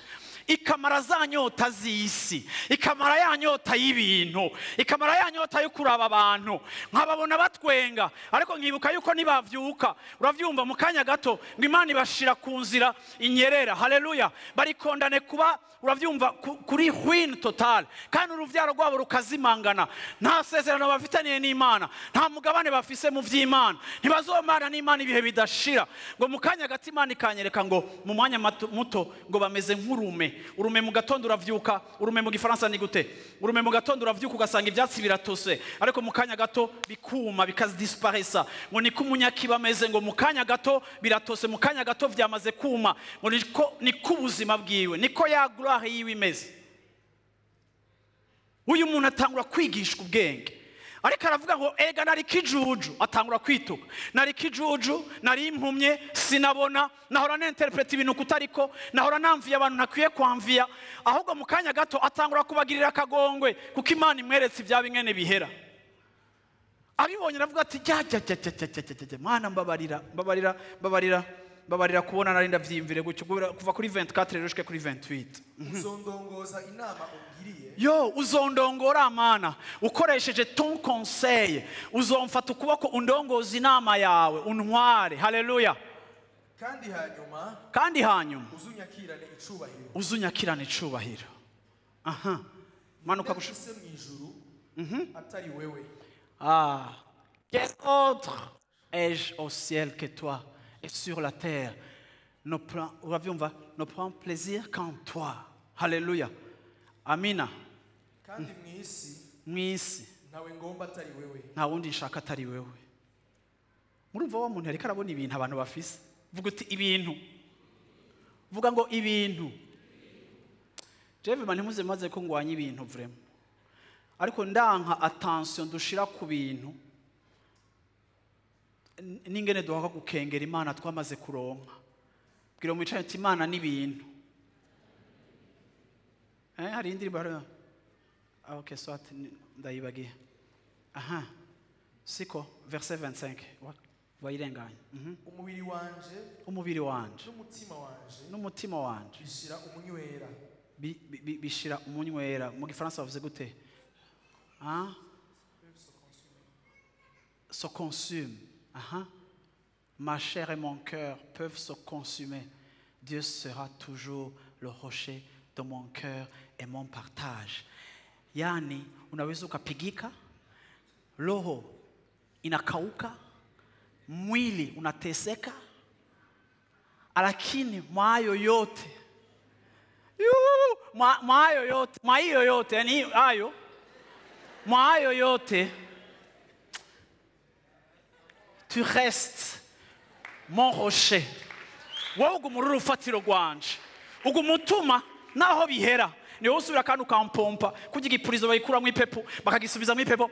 ikamara za nyota z'isi, ikamara ya nyota y'ibintu, ikamara ya nyota yo kuraba abantu nkababona batwenga, ariko nkibuka yuko nibavyuka, uravyumva, mu kanya gato ngo Imana ibashira ku nzira inyerera. Haleluya! Barikondane kuba, uravyumva, kuri ruine totale, kandi uruvyaro rwabo rukazimangana. Nta sezerano bafitaniye n'Imana, nta mugabane bafise mu vy'Imana, ntibazomana n'Imana ibihe bidashira. Ngo mu kanya gato Imana ikanyereka ngo mu mwanya muto ngo bameze nk'urume. Urume mu gatondo uravyuka, urume mu gifaransa ni gute? Urume mu gatondo uravyuka ugasanga ivyatsi biratose, ariko mu kanya gato bikuma, bikazidisparesa. Ngo niko umunyakiba ameze, ngo mu kanya gato biratose, mu kanya gato vyamaze kuma. Ngo niko ubuzima bwiwe, niko ya gloire yiwe imeze. Uyu muntu atangura kwigishwa ubwenge, ariko aravuga ngo ega nari kijuju, atangura kwituka, nari kijuju, nari impumye, sinabona, nahora ninterpreta ibintu kutariko, nahora namviye abantu ntakwiye kwamviya. Ahubwo mu kanya gato atangura kubagirira akagongwe, kuko Imana imweretse ibyaba ingene bihera. Abibonye aravuga ati jya jya jya jya jya jya jya, Mana mbabarira, mbabarira, mbabarira, mbabarira kubona nari ndavyiyumvire gutyo. Kuva kuri 24 rero ushike kuri 28. Uzondongoza inama ungiriye. Yo, uzondongora Mana ukoresheje ton conseil, uzomfata ukuboko undongoza inama yawe, untware. Haleluya! Kandi hanyuma, kandi hanyuma uzunyakirane icubahiro. Uzunyakirane icubahiro. Aha, manuka gusha. Ese mu ijuru atari wewe? Ah, quel autre ai-je au ciel que toi, et sur la terre ne prend, uravyumva, ne prend plaisir qu'en toi. Haleluya, amina. Kandi mu isi Mw'isi ntawe ngomba atari wewe. Nta wundi nshaka atari wewe. Murumva wa muntu yariko arabona ibintu abantu bafise. Vuga uti ibintu, vuga ngo ibintu. Jewe man, ntimuze maze ko ngwanya ibintu vraiment, ariko ndanka attention dushira ku bintu n'ingene duhaka gukengera Imana twamaze kuronka. Bwira mwicaye ati Imana n'ibintu. Hari indirimbo hari. Ah, okay, soit ndayibagiye. Aha, siko verset 25 wayirenganye. Umubiri wanje Umubiri wanje n'umutima wanje n'umutima wanje bishira umunywera. Bishira umunywera. Mu gifaransa bavuze gute? Ah, se consume. Aha. Ma chair et mon cœur peuvent se consumer, Dieu sera toujours le rocher de mon cœur et mon partage. Yani unaweza ukapigika, roho inakauka, mwili unateseka, lakini mwayo yote, mwayo yote, mwayo yote, yani hayo, mwayo yote, tu restes mon rocher. Wowe uguma uri urufatiro rwanje, uguma utuma naho bihera. Ni wowe usubira kandi ukampompa kurya igipurizo bayikuramo ipepu, bakagisubizamo ipepo,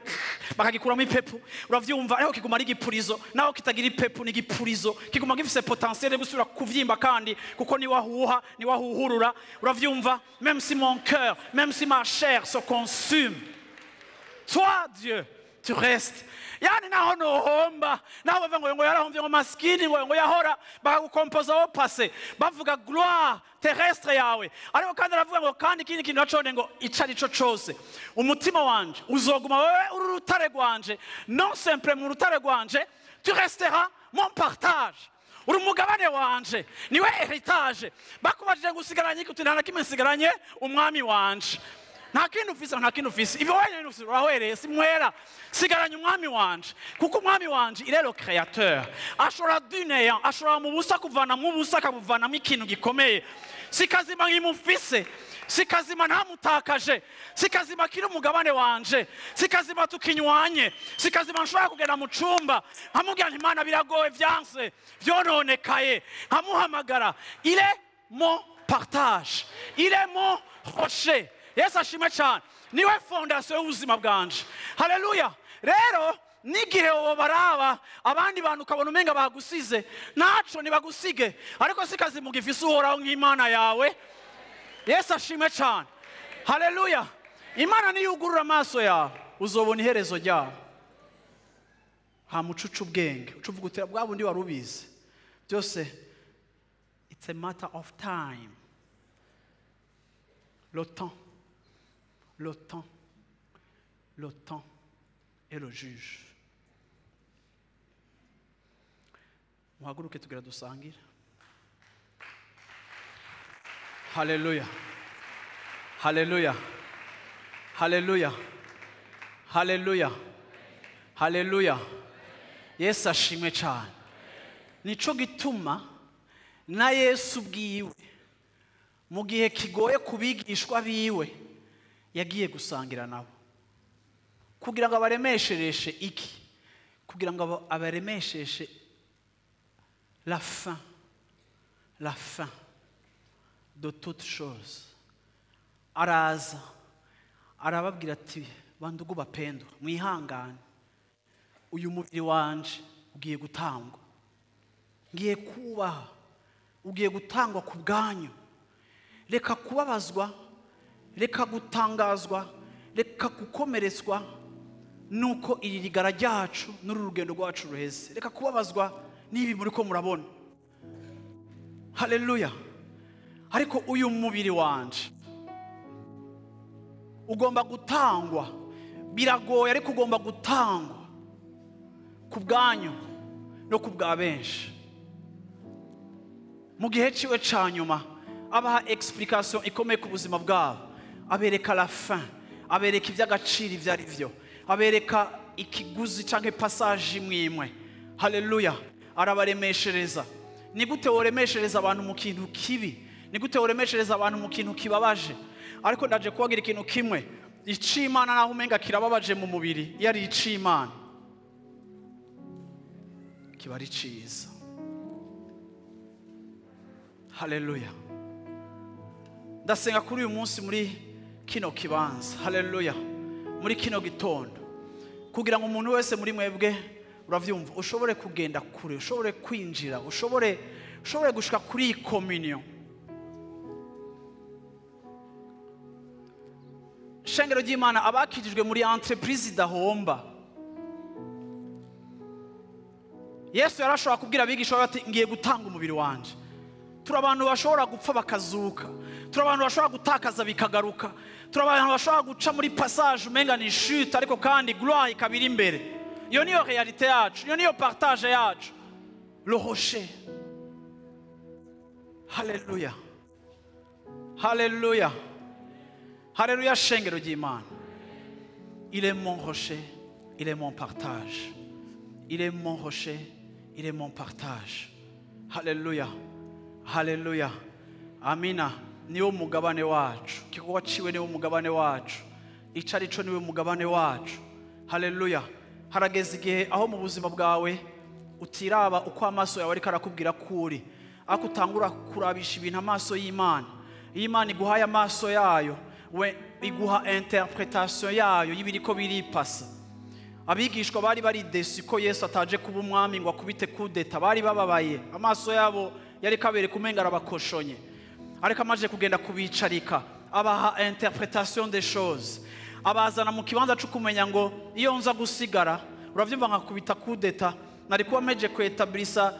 bakagikuramo ipepu. Uravyumva? Ariko kiguma ari igipurizo, naho kitagira ipepu ni igipurizo, kiguma gifise potentiel yo gusubira kuvyimba kandi, kuko ni wahuha, ni wahuhurura. Uravyumva? Même si mon cœur, même si ma chair se consume, toi Dieu, tu restes. Yani naho nohomba, naho bava ngo yarahomvye, ngo maskini, ngo yahora bakagukompoza au passé, bavuga gloire terrestre yawe. Ariko kandi aravuga ngo kandi ikindi kintu nacone ngo ico ari co cose, umutima wanje uzoguma wewe uri urutare rwanje. Non simple mu rutare rwanje, tu resteras mon partage, uri umugabane wanje, niwe héritage. Bakubajije ngo usigaranye iki, uti nta na kimwe nsigaranye, umwami wanje. Nta kintu ufise, nta kintu ufise, ibyo wenyine ufise urahwereye, si mwera. Sigaranye umwami wanje, kuko umwami wanje il est le créateur. Ashobora du néant, ashobora mu busa kuvana mu busa akabuvanamo ikintu gikomeye. Si kazima nkimufise, si kazima ntamutakaje, si kazima kiri umugabane wanje, si kazima tukinywanye, si kazima nshobora kugenda mu cumba nkamubwira nti Imana biragoye, vyanse, vyononekaye, nkamuhamagara. Il est mon partage, il est mon rocher. Yesu ashimwe cyane, niwe fondation y'ubuzima bwanje. Haleluya. Rero n'igihe wowe baraba abandi bantu ukabona umenga bagusize, ntaco ntibagusige, ariko si kazi mugifise Uhoraho nk'Imana yawe. Yesu ashimwe cyane. Haleluya. Imana niyugurura amaso yawe uzobona iherezo ryawe. Nta mucucu ubwenge uca uvuga uti bwa bundi wari ubizi byose. It's a matter of time. Le temps, le temps, le temps est le juge. Muhaguruke tugira dusangire. Haleluya, haleluya, haleluya, haleluya, haleluya. Yesu ashimwe cyane. Nico gituma na Yesu ubwiwe mu gihe kigoye kubigishwa biwe yagiye gusangira nabo, kugira ngo abaremeshereshe iki? Kugira ngo abaremesheshe la fin, la fin de toutes choses. Araza arababwira ati bandugu bapendwa, mwihangane, uyu mubiri wanje ugiye gutangwa, ngiye kubaha, ugiye gutangwa ku bwanyu. Reka kubabazwa, reka gutangazwa, reka gukomeretswa nuko iri rigara ryacu n'uru rugendo rwacu ruheze. Reka kubabazwa n'ibi muri ko murabona. Haleluya. Ariko uyu mubiri wanje ugomba gutangwa. Biragoye ariko ugomba gutangwa ku bwanyu no ku bwa benshi. Mu gihe ciwe ca nyuma abaha explication ikomeye ku buzima bwabo, abereka la fin, abereka iby'agaciro ibyo ari byo, abereka ikiguzi canke passage imwe. Haleluya. Arabaremeshereza. Ni gute woremeshereza abantu mu kintu kibi? Ni gute woremeshereza abantu mu kintu kibabaje? Ariko ndaje kubagira ikintu kimwe, icimana naho umenga kirababaje mu mubiri, iyo ari icimana kiba ari ciza. Haleluya. Ndasenga kuri uyu munsi muri kino kibanza, haleluya, muri kino gitondo, kugira ngo umuntu wese muri mwebwe, uravyumva, ushobore kugenda kure, ushobore kwinjira, ushobore gushika kuri iyi communion. Shengero ry'Imana, abakijijwe muri entreprise idahomba. Yesu yarashobora kubwira abigisha be ati ngiye gutanga umubiri wanje. Turi abantu bashobora gupfa bakazuka, turi abantu bashobora gutakaza bikagaruka, turi abantu bashobora guca muri passage umenga ni chute, ariko kandi gloire ikaba iri imbere. Iyo niyo réalité yacu, iyo niyo partage yacu. Le rocher. Haleluya, haleluya, haleluya. Shengero ry'Imana, il est mon rocher, il est mon partage. Il est mon rocher, il est mon partage. Haleluya, haleluya. Amina. Niwo mugabane wacu, igikorwa ciwe niwo mugabane wacu, ico ari co niwe mugabane wacu. Haleluya. Harageze igihe aho mu buzima bwawe utiraba uko amaso yawe ariko arakubwira ko uri, ariko utangura kurabisha ibintu amaso y'Imana. Iyo Imana iguhaye amaso yayo, We iguha interpretation yayo y'ibiriko biripasa. Abigishwa bari bari déçus ko Yesu ataje kuba umwami ngo akubite kudeta, bari bababaye, amaso yabo yari kabere kumenga arabakoshonye. Ariko amaje kugenda kubicarika, abaha interpretation des choses, abazana mu kibanza cyo kumenya ngo iyo nza gusigara, uravyumva, nkakubita kudeta, nari kuba meje kwetablisa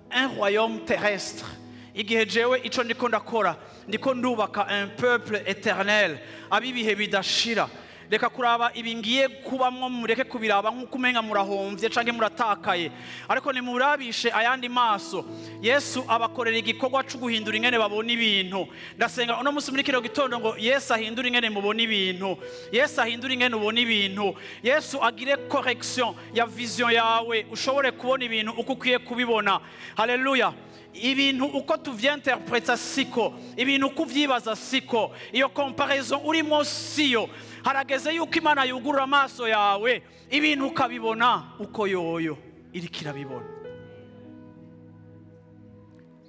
un royaume terrestre. Igihe jewe ico ndiko ndakora, ndiko ndubaka un peuple éternel, abibihe bidashira. Reka kuraba ibi ngiye kubamwo, mureke kubiraba nk'uko umenga murahomvye canke muratakaye, ariko nimurabishe ayandi maso. Yesu abakorera igikorwa cyo guhindura ingene babona ibintu. Ndasenga uno munsi muri kino gitondo ngo Yesu ahindure ingene mubona ibintu, Yesu ahindure ingene ubona ibintu, Yesu agire correction ya vision yawe, ushobore kubona ibintu uko ukwiye kubibona. Haleluya! Ibintu uko tuvyinterpreta siko, ibintu uko uvyibaza siko, iyo comparaison urimo siyo. Harageze yuko Imana yugurura amaso yawe, ibintu ukabibona uko yoyo iriko irabibona.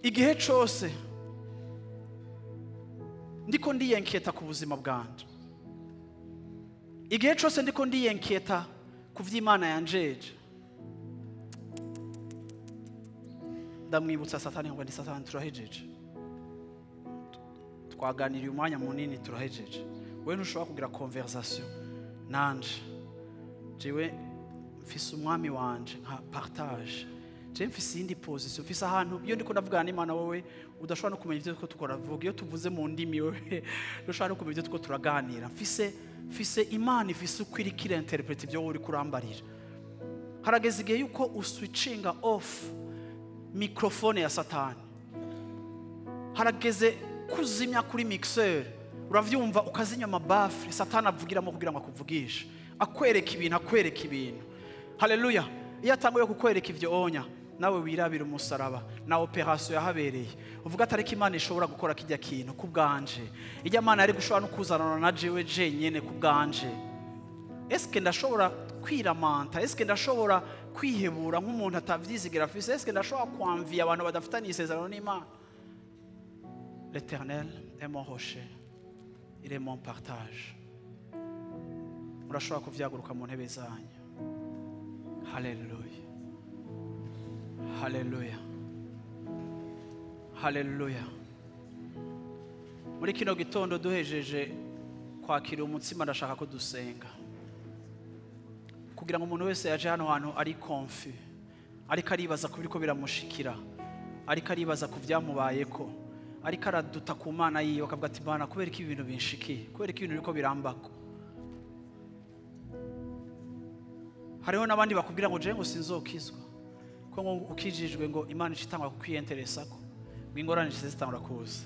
Igihe cose ndiko ndiyenketa ku buzima bwanje, igihe cose ndiko ndiyenketa ku vy'Imana yanjeje, ndamwibutsa Satani ngo ndi Satani, turahejeje, twaganiriye umwanya munini, turahejeje. Wewe ntushobora kugira conversation nanje. Jewe mfise umwami wanje nka partage, je mfise iyindi position, mfise ahantu iyo ndiko ndavugana n'Imana wowe udashobora no kumenya ivyo turiko turavuga. Iyo tuvuze mu ndimi, wowe ntushobora no kumenya ivyo turiko turaganira. Mfise Imana ifise uko iriko irinterpreta ivyo wowe uriko urambarira. Harageze igihe yuko uswitchinga off microphone ya Satani. Harageze kuzimya kuri mixeur, uravyumva, ukazinya ama baffles Satani avugiramo kugira ngo akuvugishe, akwereka ibintu, akwereka ibintu. Haleluya! Iyo atanguye kukwereka ivyo onya, nawe wirabira umusaraba na operation yahabereye, uvuga atari ko Imana ishobora gukora kijya kintu ku bwanje, ijya Mana yari gushobora no kuzanana na jewe jenyene ku bwanje. Eske ndashobora kwiramanta? Eske ndashobora kwihebura nk'umuntu atavyizigira afise? Eske ndashobora kwamviya abantu badafitanye isezerano n'Imana? L'Éternel est mon rocher, il est mon partage. Murashobora kuvyaguruka mu ntebe zanyu. Haleluya, haleluya, haleluya! Muri kino gitondo duhejeje kwakira umutsima, ndashaka ko dusenga kugira ngo umuntu wese yaje hano hantu ari confus, ariko aribaza ku biriko biramushikira, ariko aribaza ku vyamubayeko, ariko araduta ku Mana yiwe, akavuga ati: "Mana, kubera ko ibi bintu binshikiye, kubera ko ibintu biriko birambako." Hariho n'abandi bakubwira ngo jewe ngo sinzokizwa, ko ngo ukijijwe ngo Imana icitangwa kukwiyenteresako, ngo ingorane zitangura kuza.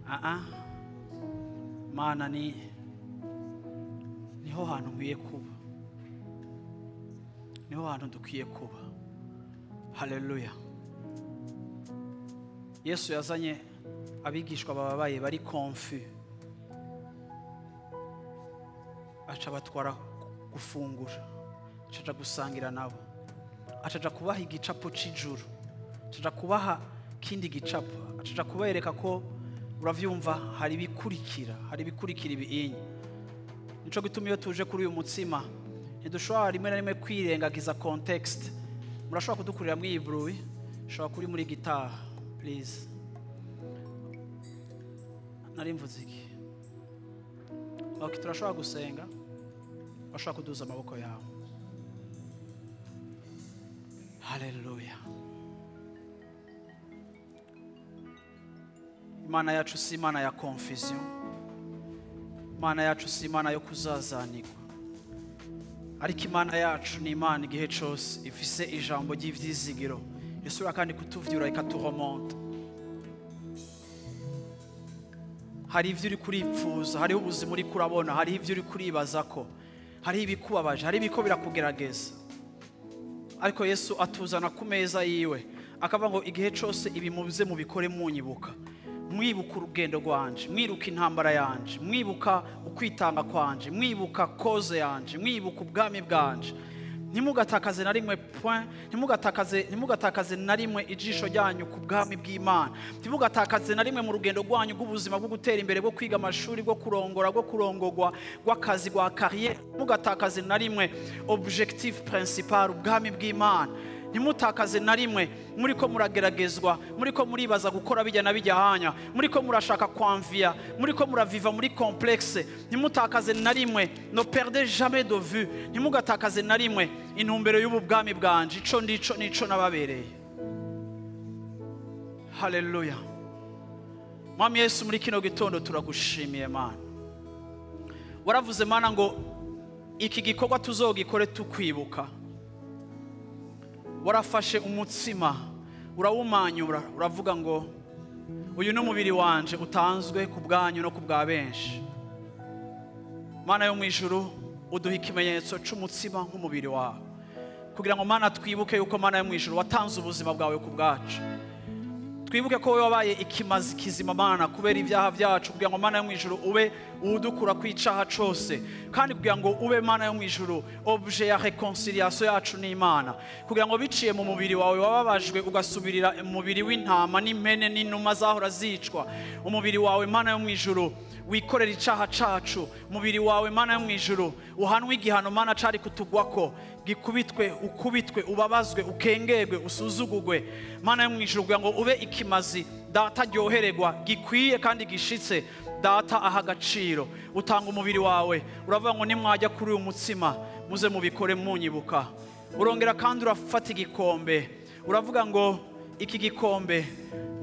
Ah ah, Mana ni niho hantu nkwiye kuba, niho hantu dukwiye kuba. Haleluya! Yesu yazanye abigishwa bababaye, bari confus, aca batwara gufungura, aca gusangira nabo, aca kubaha igicapo c'ijuru, aca kubaha kindi gicapo, aca kubereka ko, uravyumva, hari ibikurikira, hari ibikurikira ibinyi. Nico gituma iyo tuje kuri uyu mutsima ntidushobora rimwe na rimwe kwirengagiza contexte. Murashobora kudukurira muri iyi bruit, ushobora kuri muri guitare, please. Nari mvuze iki? Okay, turashobora gusenga, bashobora kuduza amaboko yawe. Haleluya! Imana yacu si Imana ya confusion, Imana yacu si Imana yo kuzazanirwa, ariko Imana yacu ni Imana igihe cyose ifise ijambo ry'ivyizigiro, isura kandi kutuvyura, ikaturemonta. Hari ivyo uri kuripfuza, hariho ubuzima uri kurabona, hariho ivyo uri kuribaza ko hariho ibikubabaje, hariho ibiko birakugerageza. Ariko Yesu atuzana ku meza yiwe, akavuga ngo igihe cyose ibi mubize mubikore munyibuka, mwibuka urugendo rwanje, mwiruka intambara yanje, mwibuka ukwitanga kwanje, mwibuka cause yanje, mwibuka ubwami bwanje. Ntimugatakaze na rimwe point, ntimugatakaze na rimwe ijisho ryanyu ku bwami bw'Imana. Ntimugatakaze na rimwe mu rugendo rwanyu rw'ubuzima bwo gutera imbere, bwo kwiga amashuri, bwo kurongora, bwo kurongogwa, rw'akazi, rwa carrière. Ntimugatakaze na rimwe objectif principal, ubwami bw'Imana. Ntimutakaze na rimwe muri ko murageragezwa, muri ko muribaza gukora bijya na bijya hanya, muri ko murashaka kwamvia, muri ko muraviva muri complexe. Ntimutakaze na rimwe, ne perdez jamais de vue. Ntimugatakaze na rimwe intumbero y'ubu bwami bwanje, ico ndico nico nababereye. Haleluya. Mwami Yesu, muri kino gitondo turagushimiye Mana. Waravuze Mana ngo iki gikorwa tuzogikore tukwibuka. Warafashe umutsima urawumanyura, uravuga ngo uyu ni umubiri wanje utanzwe ku bwanyu no ku bwa benshi. Mana yo mu ijuru, uduha ikimenyetso c'umutsima nk'umubiri wawe, kugira ngo Mana twibuke yuko Mana yo mu ijuru watanze ubuzima bwawe ku bwacu. Twibuke ko wowe wabaye ikimazi kizima Mana kubera ibyaha byacu, kugira ngo Mana yo mu ijuru ube udukura kwicaha cose, kandi kugira ngo ube Mana yo mu ijuru objet ya réconciliation yacu n'Imana, kugira ngo biciye mu mubiri wawe wababajwe ugasubirira umubiri w'intama n'impene n'inuma zahora zicwa. Umubiri wawe Mana yo mu ijuru wikorera icaha cacu, umubiri wawe Mana yo mu ijuru uhanwe igihano Mana cari kutugwako, gikubitwe, ukubitwe, ubabazwe, ukengerwe, usuzugurwe. Mana yo mu ijuru, kugira ngo ube ikimazi data ryohererwa gikwiye kandi gishitse, data aha agaciro. Utanga umubiri wawe, uravuga ngo nimwajya kuri uyu mutsima muze mubikore munyibuka. Urongera kandi urafata igikombe, uravuga ngo iki gikombe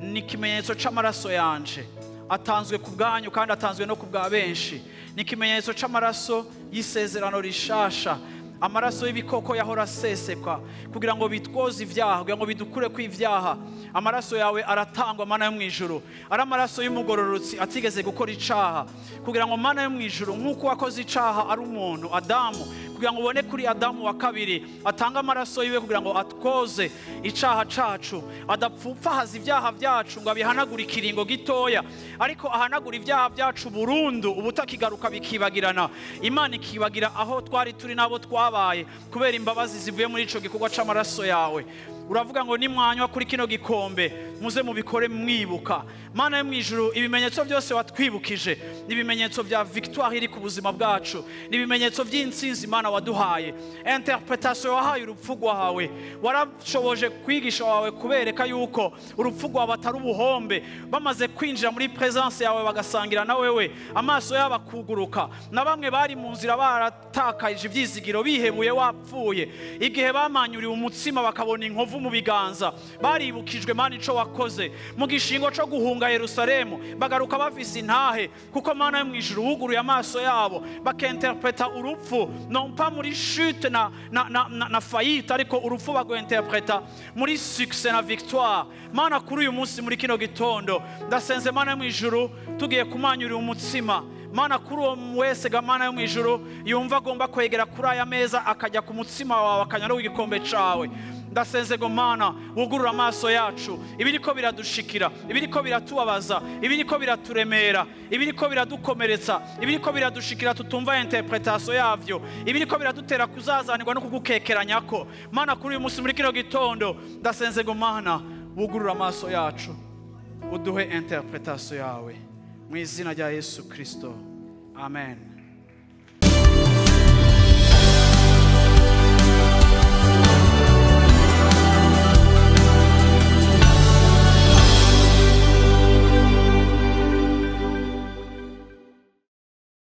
ni ikimenyetso c'amaraso yanje atanzwe ku bwanyu kandi atanzwe no ku bwa benshi. Ni ikimenyetso c'amaraso y'isezerano rishasha, amaraso y'ibikoko yahora aseseka kugira ngo bitwoze ivyaha, kugira ngo bidukure ku ivyaha. Amaraso yawe aratangwa Mana yo mu ijuru, ari amaraso y'umugororotsi atigeze gukora icaha, kugira ngo Mana yo mu ijuru nk'uko wakoze icaha ari umuntu Adamu, kugira ngo ubone kuri Adamu wa kabiri atanga amaraso yiwe kugira ngo atwoze icaha cacu, adapfupfahaza ibyaha byacu ngo abihanagure ikiringo gitoya, ariko ahanagura ibyaha byacu burundu, ubutakigaruka bikibagirana. Imana ikibagira aho twari turi n'abo twabaye kubera imbabazi zivuye muri ico gikorwa c'amaraso yawe. Uravuga ngo nimwanywa kuri kino gikombe muze mubikore mwibuka. Mana yo mu ijuru, ibimenyetso byose watwibukije ni ibimenyetso bya victoire iri ku buzima bwacu, ni ibimenyetso by'intsinzi Mana waduhaye. Interpretation wahaye urupfu rwawe, warashoboje kwigisha wawe kubereka yuko urupfu rwawe atari ubuhombe. Bamaze kwinjira muri presence yawe bagasangira na wewe, amaso yabo akuguruka. Na bamwe bari mu nzira baratakaje ivyizigiro, bihebuye wapfuye, igihe bamanyuriwe umutsima bakabona inkovu mu biganza, baribukijwe Mana ico wakoze mu gishingo co guhunga Yerusalemu, bagaruka bafise intahe, kuko Mana yo mu ijuru wuguruye amaso yabo bakinterpreta urupfu non pas muri chute na faillite, ariko urupfu bagointerpreta muri succès na victoire. Mana kuri uyu munsi muri kino gitondo ndasenze Mana yo mu ijuru tugiye kumanyurira umutsima. Mana kuri uwo wese ga Mana yo mu ijuru yumva agomba kwegera kuri aya meza akajya ku mutsima wawe akanywa no igikombe cawe, ndasenze ngo Mana wugurura amaso yacu, ibiriko biradushikira, ibiriko biratubabaza, ibiriko biraturemera, ibiriko biradukomeretsa, ibiriko biradushikira tutumva interpretation yavyo, ibiriko biradutera kuzazanirwa no kugukekeranyako. Mana kuri uyu munsi muri kino gitondo ndasenze ngo Mana wugurura amaso yacu, uduhe interpretation yawe mu izina rya Yesu Kristo, amen.